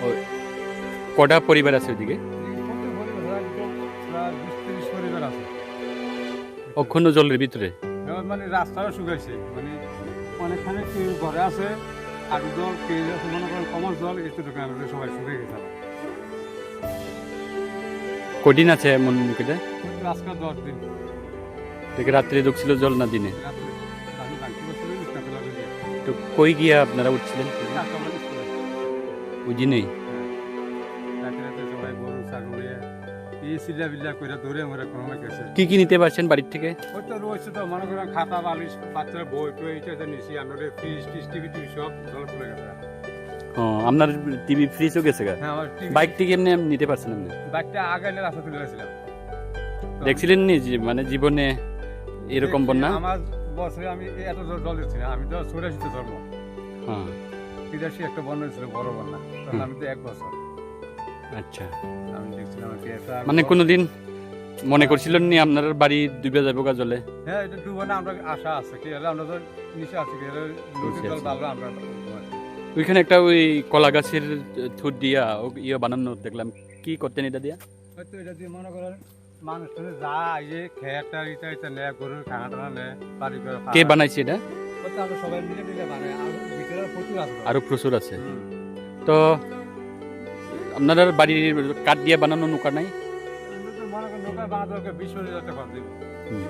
ও, কটা পরিবার আছে ওইদিকে? এই কত পরিবার? প্রায় বিশ তিরিশ পরিবার আছে। অখনো জলের ভিতরে? এবার মানে রাস্তাও শুকাইছে, মানে অনেকখানে কেউ ঘরে আছে, আলু জল, কেউ আছে মনে করেন কমর জল, এই ছোটো গ্রামের সবাই শুকিয়ে গেছে আবার। কদিন আছে এমন মুখে? ওই তো আজকে দশ দিন। দেখে রাত্রে ঢুকছিল জল না দিনে? রাত্রে। আমি বাড়িতে বসে তো কই গিয়ে আপনারা উঠছিলেন? কাঁচামারা স্কুলে। ওই দিনেই? হ্যাঁ। রাতে রাতে সবাই গরু, ছাগল নিয়ে এই চিল্লা বিল্লা করে দৌড়ে আমরা কোনো মতে গেছে। কি কি নিতে পারছেন বাড়ির থেকে? ওই তো রয়েছে তো, মনে করেন খাতা, বালিশ, বাচ্চার বই টই, এটা তো নিছি। আমরা ফ্রিজ টিজ, টিভি টিভি সব জলে চলে গেছে। ও, আপনার টিভি ফ্রিজও গেছে গা? হ্যাঁ, আমার টিভি। বাইক টিক এমনি এমনি নিতে পারছেন আপনি? বাইকটা আগে এনে রাস্তা তুলে গেছিলাম। তো দেখছিলেন নি যে, মানে, জীবনে এরকম দেখছি, বন্যা? আমার বছরে আমি এত জল, জল দেখছি না, আমি তো চৌরাশিতে জন্ম। হ্যাঁ। তিরাশি একটা বন্যা হয়েছিল, বড় বন্যা, তখন হুম। আমি তো এক বছর। আচ্ছা। আমি দেখছিলাম আর কি, একটা মানে, কোনোদিন মনে করছিলেন নি আপনার বাড়ি ডুবে যাবো গা জলে? হ্যাঁ, এটা ডুবে না, আমরা আশা আছে, কি হলে আমরা তো নিচে আছি, কি হলে নদীর নিচে জল আছি। বাড়লে আমরা ডুববো আর কি। ওইখানে একটা ওই কলা গাছের থুত দিয়া ও ইয়ে বানানো দেখলাম, কি করতেন এটা দিয়া? হয়তো এটা দিয়ে মনে করেন মানুষ টানুষ যা আইয়ে খেত টেত ইটা ইটা নেয়, গরুর খানা টানা নেয়, বাড়ি ঘর কে খাওয়া। বানাইছে এটা? ওই তো আমরা সবাই মিলে মিলে বানাই, আর ভিতরে প্রচুর আছে। আরো প্রচুর আছে। হুম। তো আপনার বাড়ির কাঠ দিয়ে বানানো নৌকা নাই? আমরা তো মনে করেন নৌকা বানাতে ওকে বিশ পঁচিশ হাজার টাকা খরচ দিব। হুম।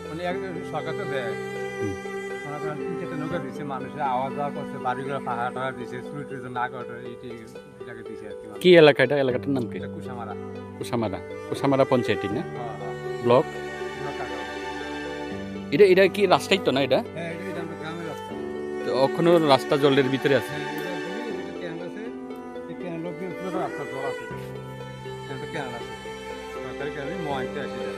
মানে এক, এক সরকার তো দেয়। হুম। মনে করেন তিন চারটে নৌকা দিচ্ছে, মানুষের আওয়া যাওয়া করছে, বাড়ি ঘর পাহারা টাহারা দিচ্ছে, চুরি টুরি না করে, এই টিভি এটাকে দিছে আর কি। কি এলাকা এটা? এলাকাটার নাম কি? এটা কুশামারা। কুশামারা। কুশামারা পঞ্চায়েত না? হ্যাঁ, হ্যাঁ। ব্লক? ব্লক কাকা। এটা, এটা কি রাস্তাই তো না এটা? হ্যাঁ, এটা, এটা আমাদের গ্রামের রাস্তা। তো এখনো রাস্তা জলের ভিতরে আছে? হ্যাঁ, এটা জমি, এটা ক্যানেল আছে। এই ক্যানেল অব্দি পুরো রাস্তা জল আছে। এটা ক্যানেল আছে। সরকারি ক্যানেল, মহাইতে আছে এটা।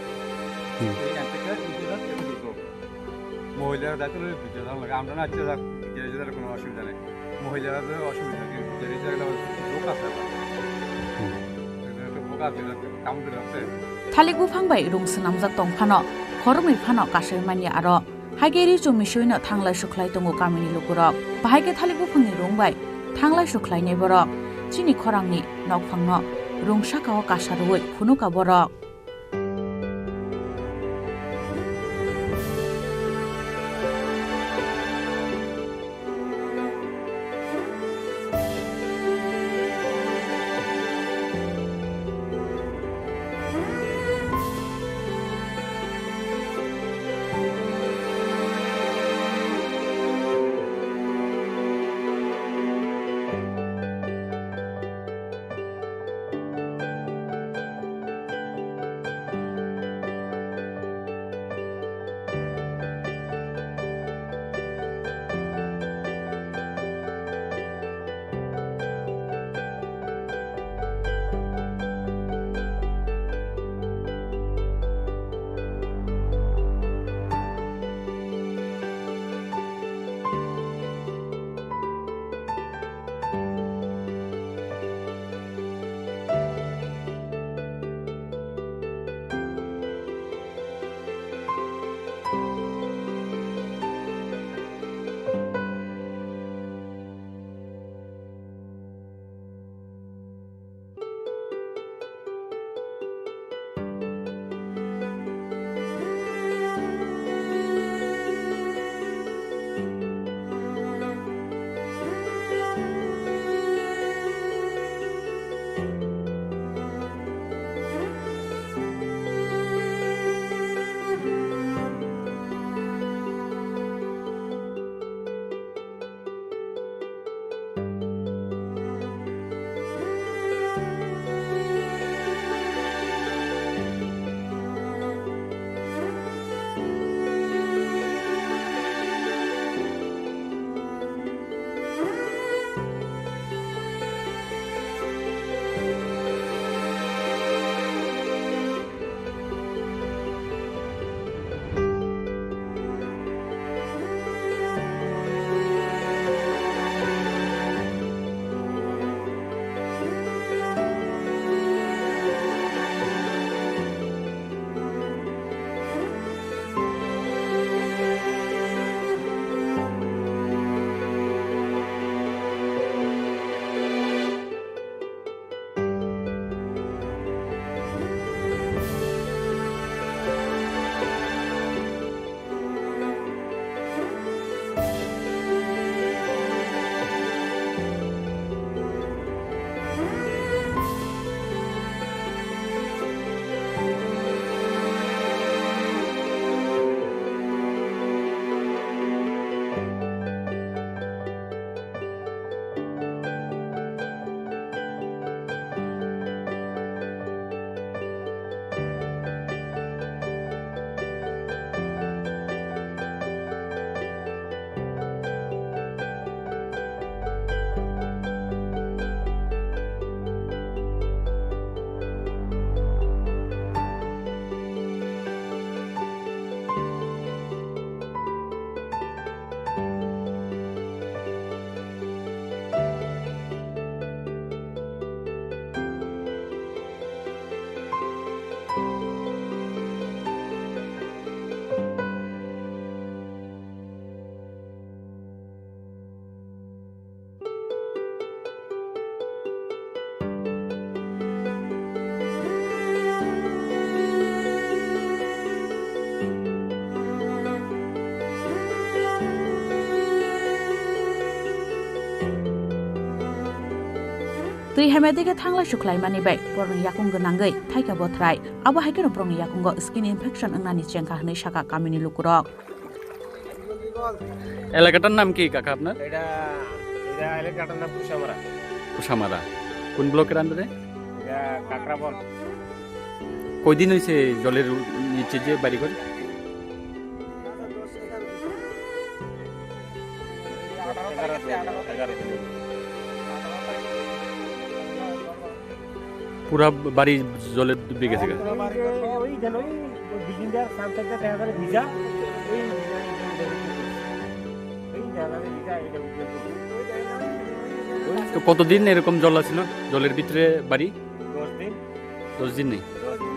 হুম। এই ক্যানেল থেকে নিচে যাচ্ছে, এটা দুটো। মহিলারা যাইতে হলে ভিতরে যাওয়া লাগে। আমরা না, আচ্ছা, যাক, ভিতরে যেতে কোনো অসুবিধা নেই। মহিলারা তো অসুবিধা নেই, ভিতরে যেতে গেলে আবার লোক আছে আবার। হুম। এখানে একটা লোক আছে, এরা কাম করে রাখছে। Thalik buphang bai rung swnamjak tong phano, khoroknwi phano kasai manya aro. Haikhe ri chumui suino thanglai sukhlai tongo kamini lukurok. Bahai khe thalik buphangni rung bai thanglai sukhlainai borok. Chini khorangni nokphangno rung sakao kasa rwui phunuka borok. Twi hamya dege thanglai sukhlaimani bai borokni yakung gwnangwi thaika bothrai. Abo hai kheno borokni yakungo skin infection wngnani chengkha hwnwi sakha kamini lukurok. এলাকাটার নাম কি, কাকা, আপনার? এটা, এটা এলাকাটার নাম কুশামারা। কুশামারা। কোন ব্লকের আন্ডারে? এটা কাকরাবন। কয়দিন হয়েছে জলের উ-, নিচে যে বাড়িঘর? এগারো দিন, এগারো দিন। পুরা বাড়ি জলে ডুবে গেছে গা। ওই, ওই যেন ওই, ওই বিল্ডিংটার সামনেটা দেখা যায় ভিজা, ওই ভিজা, এই ভিজা, এই ভিজা। ওই দেখা যায় ভিজা, এটা ভিজা। তো কতদিন এরকম জল আছিল জলের ভিতরে বাড়ি? দশ দিন। দশ দিন নেই? দশ দিন।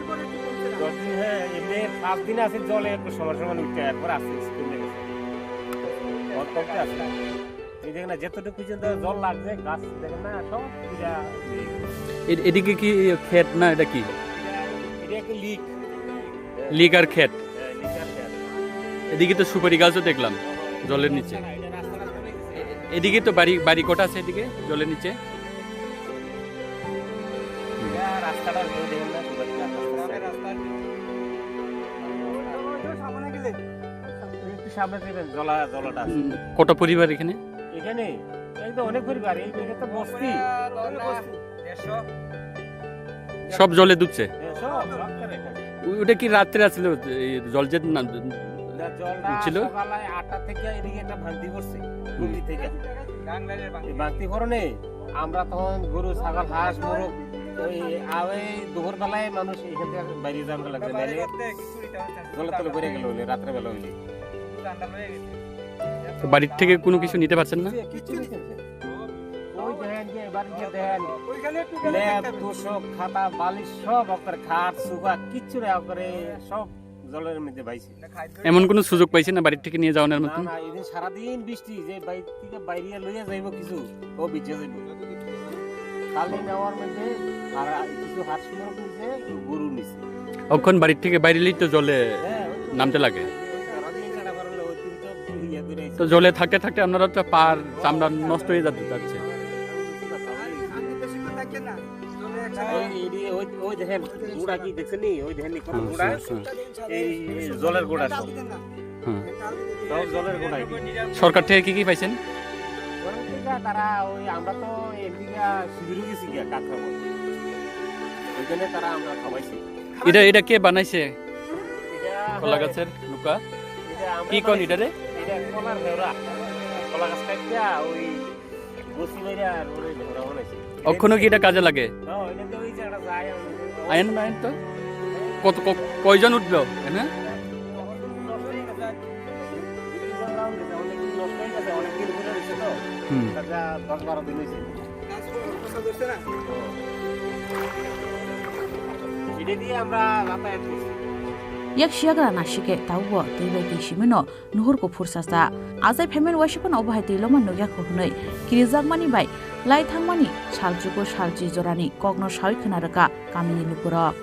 দশ দিন, হ্যাঁ, এমনি পাঁচ দিন আছে জলে একটু সমান সমান উঠে, এরপর আস্তে আস্তে কমে গেছে। জল কমতে আছে। এই দেখেন না, যতটুকু পর্যন্ত জল লাগছে, গাছ দেখেন না, সব পুরা হয়ে গেছে। এ-, এদিকে কি ক্ষেত না এটা কি? এটা, এটা একটা লিক। লিক আর ক্ষেত। হ্যাঁ, লিক আর ক্ষেত। এদিকে তো সুপারি গাছও দেখলাম জলের নিচে। এটা রাস্তাটা কমে গেছে। এ-, এদিকে তো বাড়ি, বাড়ি কটা আছে এদিকে জলের নিচে? এটা রাস্তাটা ভিউ দেখেন না, সুপারি গাছ আস্তে আস্তে। একটু সামনে যাবেন, জলা, জলাটা আছে। উম, কটা পরিবার এখানে? এখানে? এই তো অনেক পরিবার, এই, এটা তো বস্তি। সব জলে ডুবছে? হ্যাঁ, সব, সব করে। ও-, ওটা কি রাত্রে আসলে, এই জল যে না, না, জলটা ছিল? সকালে আটটা থেকে এদিকে একটা ভাঙতি করছে, হুম। গুমতি থেকে। এই ভাঙতি কারণে আমরা তখন গরু, ছাগল, হাঁস, মোরগ, ওই, আ, ওই দুপুরবেলায় মানুষ এখান থেকে বাইরে যাওয়া লাগছে, নাইলে জলের তলে পড়ে গেল হইলে, রাত্রেবেলা হইলে। তো বাড়ির থেকে কোনো কিছু নিতে পারছেন না? কিচ্ছু, কিচ্ছু নিতে পারছেন না। ওই দেখেন যে এবার যে দেখেন, লেপ, তোষক, খাতা, বালিশ সব আপনার খাট, সোফা কিচ্ছু নেই, আপনার এই সব জলের মধ্যে ভাইছে। এমন কোনো সুযোগ পাইছেন না বাড়ির থেকে নিয়ে যাওয়ানোর না, মতন? না, এদিন সারাদিন বৃষ্টি, যে বাইরে থেকে বাইরে লইয়া যাইব কিছু, ও ভিজে যাইব। খালি নেওয়ার মধ্যে আর কিছু হাঁস মুরগ নিছে, গরু নিছে। অখন বাড়ির থেকে বাইরে তো জলে হ্যাঁ, ওই তো নামতে লাগে। ওই সারাদিন কাটা করালে ওই তিন তো ইয়ে করে তো জলে থাকতে থাকতে আপনারা তো পার চামড়া নষ্ট হয়ে যাচ্ছে, যাচ্ছে। ওই, এই যে, ওই, ওই দেখেন, গুড়া কি দেখছেন নি? ওই দেখেন নি, কত হ্যাঁ, গুড়া? হ্যাঁ, হ্যাঁ। এই, এই জলের গুড়া সব। হ্যাঁ। সব জলের গুড়া এটি। সরকার থেকে কি কি পাইছেন? সরকার থেকে তারা ওই, আমরা তো এদিকে শিবিরও গেছি গিয়া, কাকরাবন। ওইখানে তারা আমরা খাওয়াইছি। এটা, এটা কে বানাইছে? এটা কলা গাছের লুকা? এটা আমরা কি কন বানাইছি। এটারে? এটা কলার হেওরা। কলা গাছ কাটিয়া ওই বসি বাইরে আর ওরে হেওরা বানাইছি। অখনো কি এটা কাজে লাগে? হ্যাঁ, এটা তো ওই যে একটা যায়, ওই আইন না, আইন তো? কত, ক-, কয়জন উঠলো? হ্যাঁ? অনেক দিন নষ্ট হয়ে গেছে, অনেক দিন ঘুরে রয়েছে তো। হুম। কাজে দশ বারো দিন হয়েছে। এটা দিয়ে আমরা যাতায়াত করছি। Yak siyagra nasike taubo twi bai twi simino nuhur kuphur sacha. Ajai phaimani waisa phano obo hai twi loma nukya kho hwnwi kirijakmani bai lai thangmani salchugo salchi jorani kokno sawi khna rwkha kamini lukurok.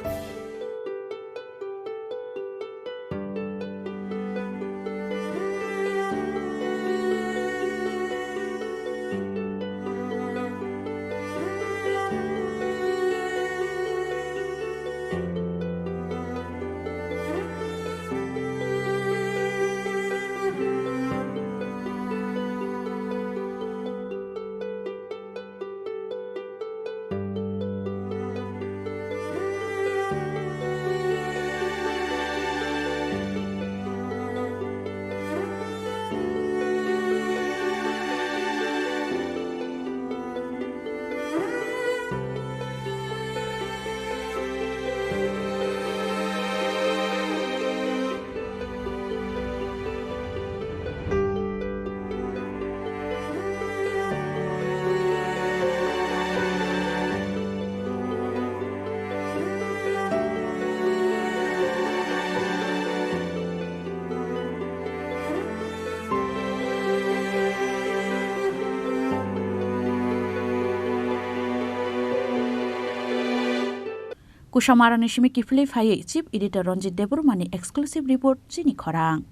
Kusamarani simi kiphilwi phaiwi Chief Editor Ranjit Debbarmani exclusive report, chini khorang.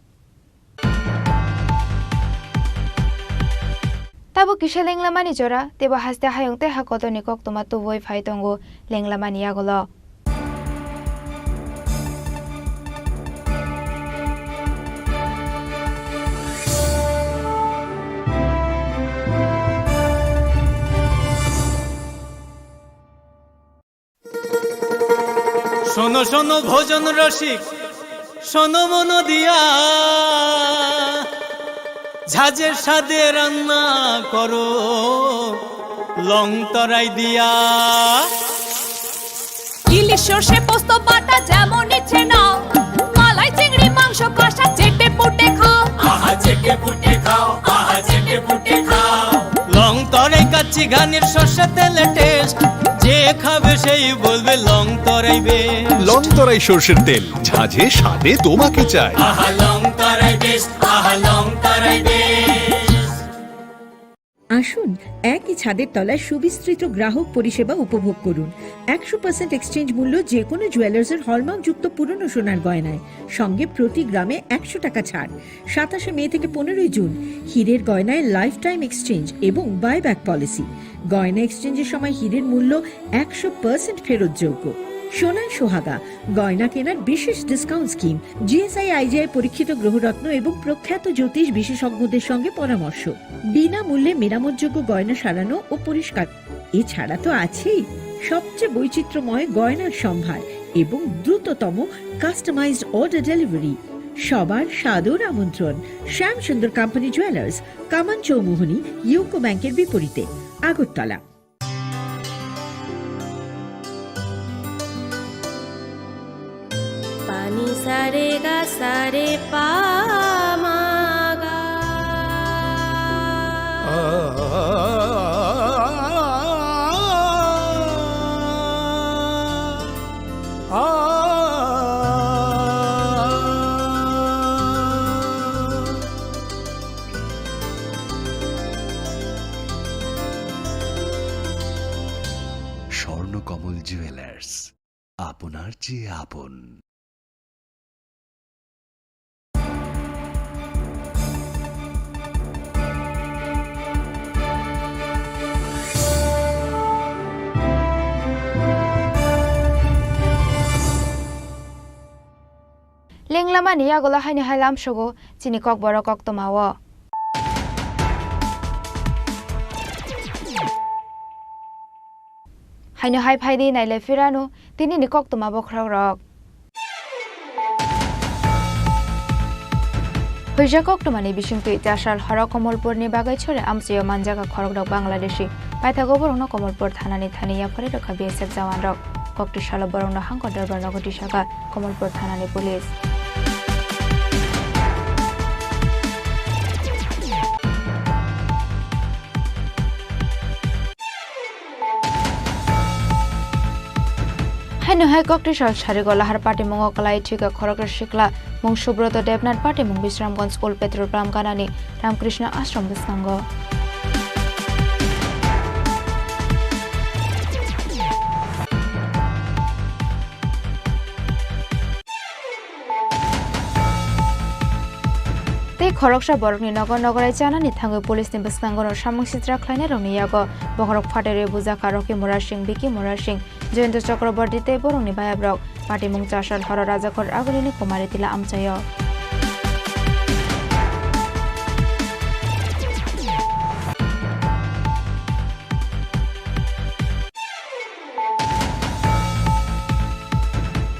Abo kisa lenglamani jora, teibo haste hayung tei ha kotorni koktwma tubui phai tongo lenglamani yagulo. শোনো শোনো ভোজন রসিক, শোনো মন দিয়া, ঝাঁঝে স্বাদে রান্না করো লং তরাই দিয়া। ইলিশ সর্ষে পোস্ত বাটা যেমন ইচ্ছে নাও, মালাই চিংড়ি মাংস কষা চেটে পুটে খাও। আহা চেটে পুটে খাও, আহা চেটে পুটে খাও। লং তরাই কাচ্চি ঘানির সর্ষে তেলে টেস্ট, যে খাবে সেই বলবে লং তরাই বেস্ট। লং তরাই সর্ষের তেল, ঝাঁঝে স্বাদে তোমাকে চাই। আহা লং তরাই বেস্ট, আহা লং তরাই বেস্ট। আসুন, একই ছাদের তলায় সুবিস্তৃত গ্রাহক পরিষেবা উপভোগ করুন। একশো পার্সেন্ট এক্সচেঞ্জ মূল্য যে কোনো জুয়েলার্সের হলমার্কযুক্ত পুরনো সোনার গয়নায়, সঙ্গে প্রতি গ্রামে একশো টাকা ছাড়। সাতাশে মে থেকে পনেরোই জুন, হীরের গয়নায় লাইফ টাইম এক্সচেঞ্জ এবং বাইব্যাক পলিসি। গয়না এক্সচেঞ্জের সময় হীরের মূল্য একশো পার্সেন্ট ফেরতযোগ্য। সোনায় সোহাগা, গয়না কেনার বিশেষ ডিসকাউন্ট স্কিম, জিএসআই আইজিআই পরীক্ষিত গ্রহরত্ন এবং প্রখ্যাত জ্যোতিষ বিশেষজ্ঞদের সঙ্গে পরামর্শ, বিনামূল্যে মেরামতযোগ্য গয়না সারানো ও পরিষ্কার। এছাড়া তো আছেই সবচেয়ে বৈচিত্র্যময় গয়নার সম্ভার এবং দ্রুততম কাস্টমাইজড অর্ডার ডেলিভারি। সবার সাদর আমন্ত্রণ শ্যাম সুন্দর কোম্পানি জুয়েলার্স, কামান চৌমুহনী, ইউকো ব্যাংকের বিপরীতে, Agartala. Pani sare ga sare pa ma ga. Swarnakamal jewellers, আপনার চেয়ে আপন। Lenglamani yagulo haino hai lamsogo chini kokborok koktwmao. Haino hai phaidi nailai phirano tinini koktwma bokhorokrok. Huijak koktwmani bisingtwi Chasal horo Komolpurni Bagaisori amchaio manjak khorokrok Bangladeshi. Paithago borokno Komolpur thanani thani yapharwi rwkha B S F jawanrok. Koktwi salo borokno hangkor dorbar nogo tisakha Komolpur thanani police. Haino hai koktwi sal sarigo lahar patimungo kwlai thwikha khoroksa sikla mung Subroto Debnath, patimung Bisramganj Old Petrol Pump ganani Ramkrishna Ashram bwskango. Tei khoroksa borokni nogo nogorai chanani thangwi police ni bwskango no samung sitra khlainairokni yago bokhorok phaterwi bujakha Rocky Murasing, Vicky Murasing, Jayanta Chakraborty tei borokni bayabrok. Patimung Chasal horo Rajakhor Agulini Kumari Tila amchaio.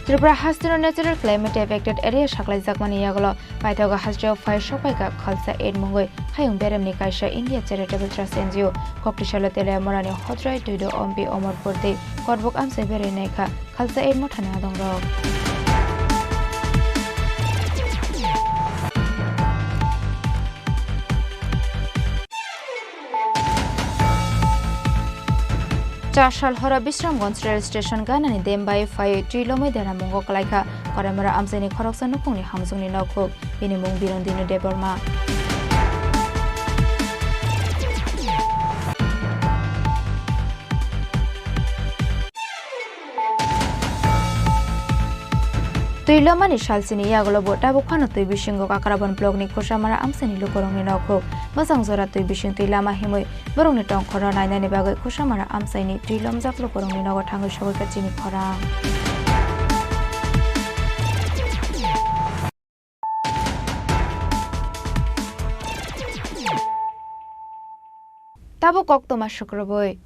Tripura hasteno natural climate affected area saklaijakmani yagulo paithago hasteo phai sokpaikha Khalsa Aid mungwi hayung beremni kaisa India Charitable Trust N G O. Koktwi salo Teliamurani Hodrai Duido Ompi Omorpur tei Korbuk amchai berwi naikha Khalsa Aid mothani adongrok. Chasal horo Bisramganj rail station ganani dam bai phaiwi twi lomwi deramungo kwlaikha. Koraimura amchaini khoroksa nukhungni hamjwkni nokhuk, bini mung Birondinu Debbarma. Twi lomani salsini yagulo bo tabuk phano twi bisingo Kakrabon blockni Khusamara amchaini lukurokni nokhuk bwsang jora twi bising twi lama himwi borokni tongkhorno nainani bagwi Khusamara amchaini twi lomjak lukurokni nogo thangwi sogwi kha chini khorang. Tabuk koktwma sukrubwi.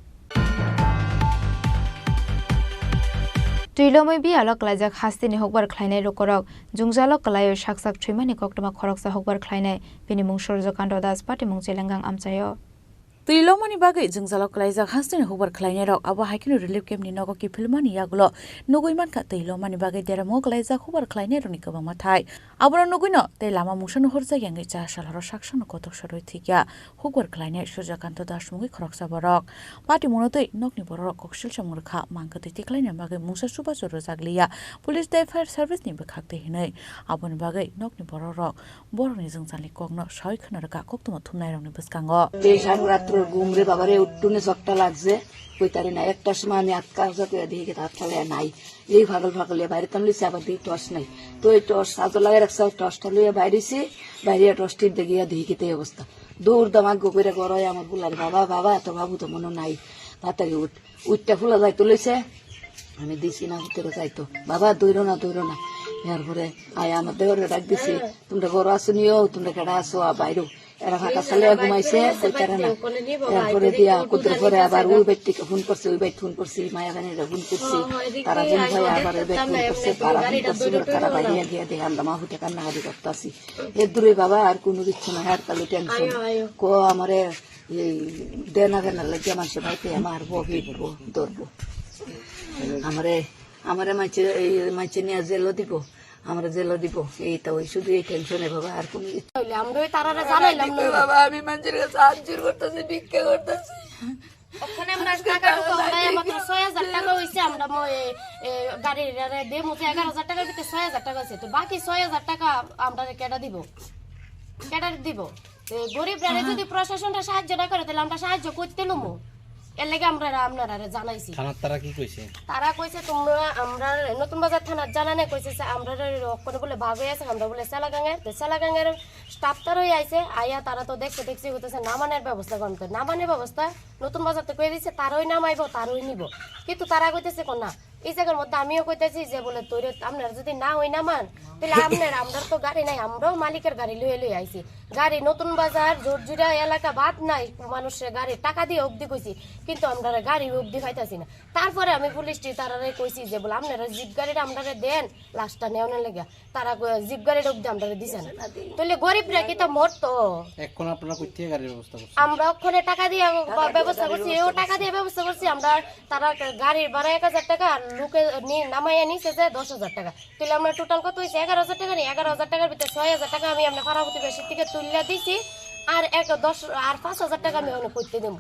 Twi lomwi biyalo klaijak hasteni hukbar khlainai lukurok, jwngjalo klaiwi sak sak thwimani koktwma khoroksa hukbar khlainai, bini mung Surjakanta Das, patimung Chelengang amchaio. Twi lomani bagwi jwngjalo klaijak hasteni hukbar khlainairok, abo hai kheno relief campni nogo kiphilmani yagulo nugwi mankha twi lomani bagwi deramungo klaijak hukbar khlainairokni kwbangma thai. Abono nugwino tei lama mungsano horjak yangwi cha sal horo saksono kotok sorwi thwikya hukbar khlainai Surjakanta Das mungwi khoroksa borok. Patimungno twi nokni bororok koksil samung rwkha, mang kwtwi tikhlaina bagwi mungsa chubachu rwjak liya. Police tei fire service ni bwkhak twi hinwi aboni bagwi nokni bororok borokni jwngjalni kokno sawi khwna rwkha koktwma thumnairokni bwskango. এই সারা রাত্র ঘুম রে বাবা রে, উঠটুনে চকটা লাগছে, কইতারি না। একটার সময় আমি আটকা আছে, কইয়া দেখি কি তার তলে নাই। এই ফাগল ফাগল ইয়া বাইরে তামলি সে আবার দেখি টর্চ নাই। তো এই টর্চ সাজো লাগাই রাখছে, টর্চটা লইয়া বাইরেছি, বাইরে টর্চ টিপ দেখিয়া দেখি কিতা অবস্থা। দৌড় দামাক গো কইরা গড়াই আমার বুলার বাবা, বাবা, তো বাবু তো মনে নাই। তাড়াতাড়ি উঠ। উঠটা ফুলা যাইতো লইছে, আমি দিছি না ভিতরে যাইতো। বাবা, দৌড়ো না, দৌড়ো না। এরপরে আয় আমার দেওরে ডাক দিছি, তোমরা ঘর আসো নিও, তোমরা কেডা আসো, আ, বাইরো। এরা ফাঁকা সালে ঘুমাইছে, কইতারা না। এরপরে দিয়া কুদ্দুর পরে আবার ওই বাইর থেকে ফোন করছে, ওই বাইর ফোন করছি, মায়া জানিরা ফোন করছি। তারা ফোন হয় আবার ওই বাইর ফোন করছে, তারা ফোন করছে, ওরা তারা বাইরে গিয়া দেখে আমরা মা হুটে কান্নাকাটি করতেছি। এর দূরে বাবা আর কোনো কিচ্ছু না, আর তাহলে টেনশন। কো আমারে এই দেনা কেনার লাগিয়া মানষে ভাইতে মারবো, ফিরবো, ধরবো। আমারে, আমারে মানষে, এই মানষে নিয়ে জেলও দিব, আমারে জেলও দিব। এই তো ওই শুধু এই টেনশনে বাবা, আর কোনো কিছু হইলে আমরা ওই তারারে জানাইলাম না। বাবা, আমি মানুষের কাছে হাত জোর করতেছি, ভিক্ষা করতেছি। ওখানে আমরা আজকে টাকা টাকা টুকু আমরা মাত্র ছয় হাজার টাকা হইছে, আমরা ম-, এ, এ, গাড়ির আরে দে মতো এগারো হাজার টাকার ভিতরে ছয় হাজার টাকা হইছে। তো বাকি ছয় হাজার টাকা আমরা কেটা দিব? কেটা দিব? তো গরিবরারে হুম। যদি প্রশাসনটা সাহায্য না করে, তাহলে আমরা সাহায্য করতে লমু। এর লাগি আমরা আপনারারে জানাইছি। থানার তারা কি কইছে? তারা কইছে, "তোমরা আমরা নতুন বাজার থানার জানানে কইছে যে আমরা অক্ষণে বলে ভাগ হয়ে আছে, আমরা বলে সেলাগাঙের।" তো সেলাগাঙের স্টাফ তারাই আইছে, আইয়া তারা তো দেখছে, দেখছে কইতেছে নামানোর ব্যবস্থা করতে। নামানোর ব্যবস্থা নতুন বাজার তো কই দিছে, তারাই নামাইবো, তারাই নিব। কিন্তু তারা কইতেছে কোন না। এই জায়গার মধ্যে আমিও কইতেছি যে বলে, "তোরে আপনারা যদি না ওই নামান, তাহলে আপনারা, আমরা তো গাড়ি নাই, আমরাও মালিকের গাড়ি লইয়া লইয়া আইছি।" গাড়ি নতুন বাজার, জোরজুড়া এলাকা বাদ নাই, মানুষের গাড়ি টাকা দিয়ে অবধি কইছি, কিন্তু আমরা গাড়ি অবধি পাইতাছি না। তারপরে আমি পুলিশ টি-, তারারে কইছি যে বলে, "আপনারা জিপ গাড়িটা আমরারে দেন, লাশটা নেওয়ানোর লেগে।" তারা কই, "জিপ গাড়িটা অবধি আমরারে দিছে না।" তাহলে গরিবরা কি তা মরতো? এখন আপনারা কই থেকে গাড়ির ব্যবস্থা করছেন? আমরা ওখানে টাকা দিয়ে ব্যবস্থা করছি, এও টাকা দিয়ে ব্যবস্থা করছি। আমরা তারা গাড়ির ভাড়া এক হাজার টাকা আর লোকে নি-, নামাইয়া নিছে যে দশ হাজার টাকা। তাহলে আমরা টোটাল কত হয়েছে? এগারো হাজার টাকা নি? এগারো হাজার টাকার ভিতরে ছয় হাজার টাকা আমি আমরা পাড়া প্রতিবেশীর থেকে তুলিয়া দিছি, আর এক দশ আর পাঁচ হাজার টাকা আমি ওখানে করতে দেবো।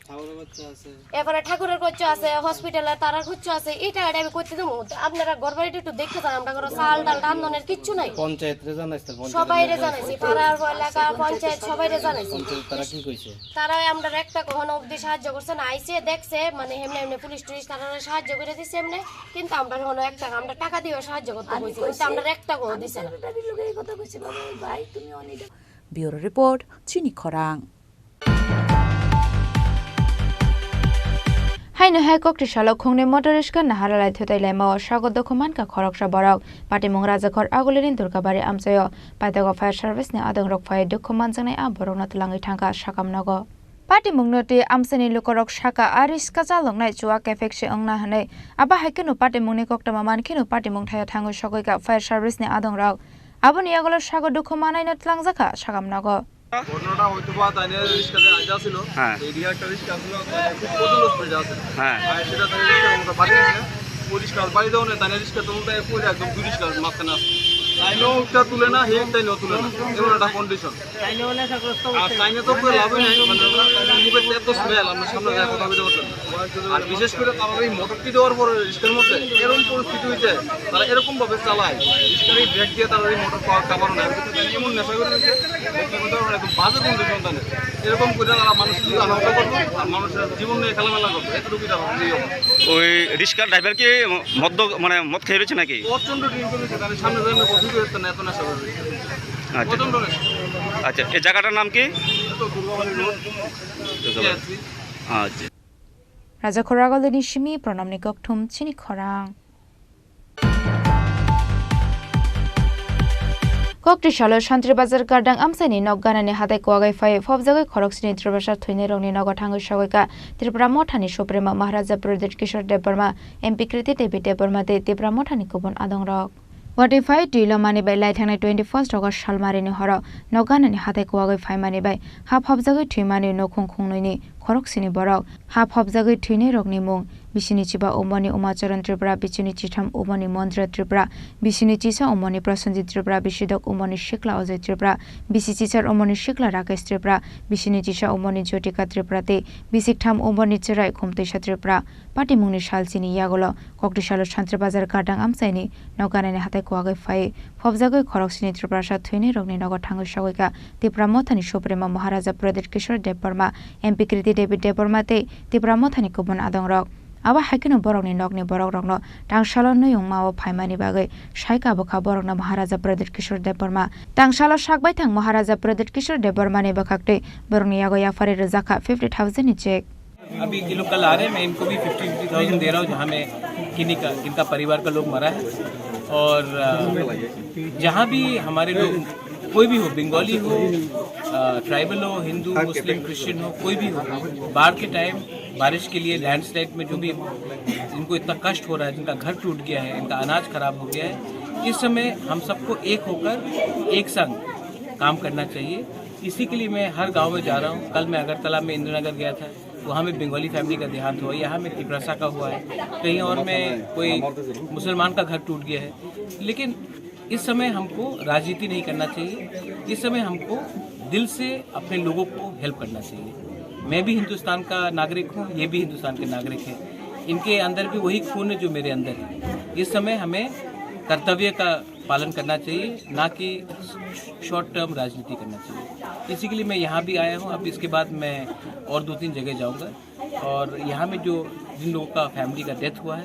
ঠাকুরের খরচ আছে। এরপরে ঠাকুরের খরচ আছে, হসপিটালে তারার খরচ আছে, এই টাকাটা আমি করতে দেবো। তো আপনারা ঘর বাড়িটা একটু দেখতে চান, আমরা কোনো চাল ডাল রান্ধনের কিচ্ছু নাই। পঞ্চায়েতরে জানাইছেন? পঞ্চায়েত সবাইরে জানাইছি, পাড়ার এলাকা পঞ্চায়েত সবাইরে জানাইছি। পঞ্চায়েত তারা কি কইছে? তারা আমরা একটা কখনো অবধি সাহায্য করছে না, আইছে দেখছে, মানে এমনি এমনি পুলিশ টুলিশ তারা সাহায্য করে দিছে এমনি, কিন্তু আমরা কোনো একটা, আমরা টাকা দিয়েও সাহায্য করতে কইছি, কিন্তু আমরা একটা করে দিছে না। ব্যুরো রিপোর্ট, চিনি খরাং। Haino hai kokti salo khungni motor riska nahara lai thutai laima o sago dukhu mankha khoroksa borok. Patimung Rajakhor Agulini Durgabari amchaio paithago fire service ni adongrok phai dukhu manjaknai a borokno twlangwi thangkha sakam nogo. Patimung no twi amchaini lukurok saka a riska chaloknai chua kephek se wngna hwnwi. Abo hai kheno patimungni koktwma man kheno patimung thaio thangwi sogwi kha fire service ni adongrok. Aboni yagulo sago dukhu manaino twlangjakha sakam nogo. ঘটনাটা হয়তো বা তাই নিয়ে রিক্সাতে আইতে আসছিল। হ্যাঁ। এইদিকে একটা রিক্সা আসছিল, তাই খুব প্রচণ্ড স্পিডে আসছিল। হ্যাঁ। আর সেটা তাই রিক্সা আমরা বাড়ি গেছে। ওই রিক্সা বাড়ি যাওয়া নেই, তাই নিয়ে রিক্সা তো উল্টায় পড়ে একদম দুই রিক্সা মাঝখানে আসছে। তাইলেও একটা তুলে না, হে তাইলেও তুলে না, এমন একটা কন্ডিশন। আর তাইলে তো করে লাভই নাই, মানে, মুখে তো এত স্মেল, আমরা সামনে যায় কথা বলতে পারতাম না। আর বিশেষ করে তারা এই মোটরটি দেওয়ার পরে রিক্সার মধ্যে এরকম পরিস্থিতি হয়েছে, তারা এরকম ভাবে চালায়, রিক্সার এই ব্রেক দিয়ে তারা এই মোটর পাওয়ার কাভার নেয়। এমন নেশা করে রয়েছে, একদম বাজে কন্ডিশন তাদের। এরকম করে তারা মানুষ কি আহত করবে আর মানুষের জীবন নিয়ে খেলামেলা করবে, এতটুকুই তারা এই অবস্থা। ওই রিক্সা ড্রাইভার কি মদ্য, মানে, মদ খেয়ে রয়েছে নাকি? প্রচণ্ড ড্রিঙ্ক করেছে, তাদের সামনে সামনে কথা বলতে না, এত নেশা করে রয়েছে। আচ্ছা। প্রচণ্ড নেশা। আচ্ছা, এই জায়গাটার নাম কি? এত দুর্গাবাড়ি রোড। দুর্গাবাড়ি। আচ্ছা। Raja Khoragol ni simi Pranamni kokthum chini khorang. Kokti salo Shantri Bazar Gardang amchaini nok ganani hatai kuwagwi phai phobjagwi khoroksini Tiprasa thwinai rokni nogo thangwi sogwi ka Tripura Mothani Supremo Maharaja Pradyut Kishore Debbarma, M P Kriti Devi Debbarma tei Tipra Mothani kubun adongrok. Watwi phai twilo mani bai lai thangnai twenty first August salmarini horo nok ganani hatai kuwagwi phaimani bai ha phobjagwi thwimani nukhung khungnwini khoroksini borok. Ha phobjagwi thwinai rokni mung bisini chiba umoni Umacharan Tripura, bisini chitham umoni Mondra Tripura, bisini chisa umoni Prasenjit Tripura, bisidok umoni Sikla Ajay Tripura, bisi chisar umoni Sikla Rakesh Tripura, bisini chisa umoni Jyotika Tripura tei bisiktham umoni Cherai Khumtwisa Tripura. Patimungni salchini yagulo Kokti salo Shantri Bazar Gardang amchaini nok ganani hatai kuwagwi phai phobjagwi khoroksini Tiprasa thwinai rokni nogo thangwi sogwi ka Tipra Mothani Supremo Maharaja Pradyut Kishore Debbarma, M P Kriti Devi Debbarma tei Tipra Mothani kubun adongrok. Abo hai kheno borokni nokni borok rokno tangsalo nuyung mao phaimani bagwi sai kabukha borokno Maharaja Pradyut Kishore Debbarma. Tangsalo sakbai thang Maharaja Pradyut Kishore Debbarmani bwkhaktwi borokni yago yaphari rwjakha fifty thousand ni cheque. अभी ये लोग कल आ रहे हैं, मैं इनको भी fifty fifty thousand दे रहा हूँ, जहाँ में किन्हीं का, किनका परिवार का लोग मरा है। और, अ, जहाँ भी हमारे लोग, कोई भी हो, बंगाली हो, अ, ट्राइबल हो, हिंदू, मुस्लिम, क्रिश्चियन हो, कोई भी हो, बाढ़ के टाइम, बारिश के लिए, लैंडस्लाइड में जो भी जिनको इतना कष्ट हो रहा है, जिनका घर टूट गया है, इनका अनाज खराब हो गया है, इस समय हम सबको एक होकर, एक संग काम करना चाहिए। इसी के लिए मैं हर गांव में जा रहा हूँ। कल मैं अगरतला में इंदिरानगर गया था, वहाँ में बंगाली फैमिली का देहांत हुआ, यहाँ में तिपरासा का हुआ है, कहीं और में कोई मुसलमान का घर टूट गया है। लेकिन इस समय हमको राजनीति नहीं करना चाहिए, इस समय हमको दिल से अपने लोगों को हेल्प करना चाहिए। मैं भी हिंदुस्तान का नागरिक हूँ, ये भी हिंदुस्तान के नागरिक हैं। इनके अंदर भी वही खून है जो मेरे अंदर है। इस समय हमें कर्तव्य का पालन करना चाहिए, ना कि शॉर्ट टर्म राजनीति करना चाहिए। इसी के लिए मैं यहाँ भी आया हूँ। अब इसके बाद मैं और दो तीन जगह जाऊँगा। और यहाँ में जो, जिन लोगों का फैमिली का डेथ हुआ है,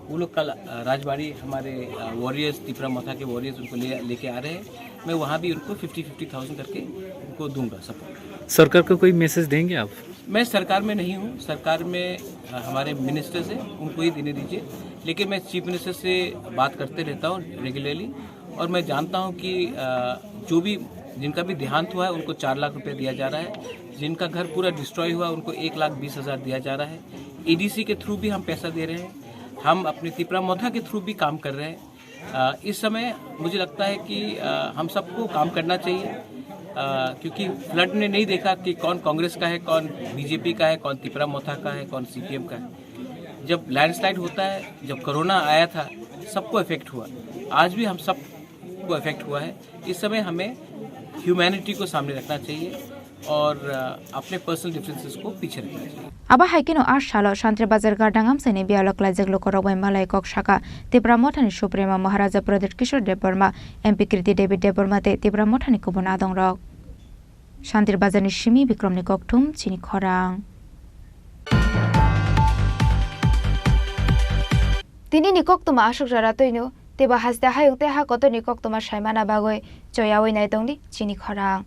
वो लोग कल, अ, राजबाड़ी हमारे, अ, वॉरियर्स, तिपरा मोथा के वॉरियर्स उनको ले, लेके आ रहे हैं। मैं वहाँ भी उनको फिफ्टी फिफ्टी थाउजेंड करके उनको दूंगा सपोर्ट। सरकार को कोई मैसेज देंगे आप? मैं सरकार में नहीं हूँ, सरकार में, अ, हमारे मिनिस्टर्स हैं, उनको ही देने दीजिए। लेकिन मैं चीफ मिनिस्टर से बात करते रहता हूँ रेगुलरली, और मैं जानता हूँ कि, अ, जो भी, जिनका भी देहांत हुआ है, उनको चार लाख रुपए दिया जा रहा है, जिनका घर पूरा डिस्ट्रॉय हुआ, उनको एक लाख बीस हज़ार दिया जा रहा है। एडीसी के थ्रू भी हम पैसा दे रहे हैं, हम अपने तिपरा मोथा के थ्रू भी काम कर रहे हैं। अ, इस समय मुझे लगता है कि, अ, हम सबको काम करना चाहिए, अ, क्योंकि फ्लड ने नहीं देखा कि कौन कांग्रेस का है, कौन बीजेपी का है, कौन तिपरा मोथा का है, कौन सीपीएम का है। जब लैंडस्लाइड होता है, जब कोरोना आया था, सबको इफेक्ट हुआ, आज भी हम सबको इफेक्ट हुआ है। इस समय हमें ह्यूमैनिटी को सामने रखना चाहिए और, अ, अपने पर्सनल डिफरेंसेस को पीछे रखना चाहिए। Abo hai kheno a salo Shantri Bazar Gardang amchaini biyalo klaijak lukurok bai malai kok saka Tipra Mothani Supremo Maharaja Pradyut Kishore Debbarma, M P Kriti Devi Debbarma tei Tipra Mothani kubun adongrok. Shantri Bazarni simi Bikromni kokthum chini khorang. Tinini koktwma aswk jora twino, teibo haste hayung tei ha kotorni koktwma saimana bagwi choyaui naitongdi chini khorang.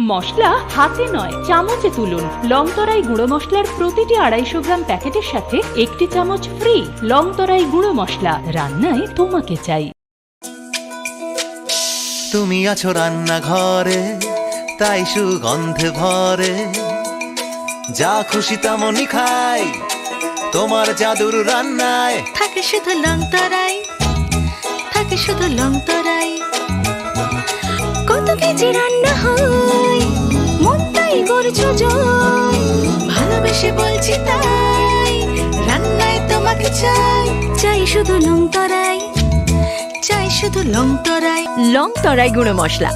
মশলা হাতে নয়, চামচে তুলুন। লং তরাই গুঁড়ো মশলার প্রতিটি আড়াইশো গ্রাম প্যাকেটের সাথে একটি চামচ ফ্রি। লং তরাই গুঁড়ো মশলা, রান্নায় তোমাকে চাই। তুমি আছো রান্নাঘরে, তাই সুগন্ধে ভরে। যা খুশি তেমনই খাই, তোমার জাদুর রান্নায়। থাকে শুধু লং তরাই, থাকে শুধু লং তরাই। কত কেজি রান্না হয়, মনটাই করছো জয়। ভালোবেসে বলছি তাই, রান্নায় তোমাকে চাই। চাই শুধু লং তরাই, চাই শুধু লং তরাই। লং তরাই গুঁড়ো মশলা।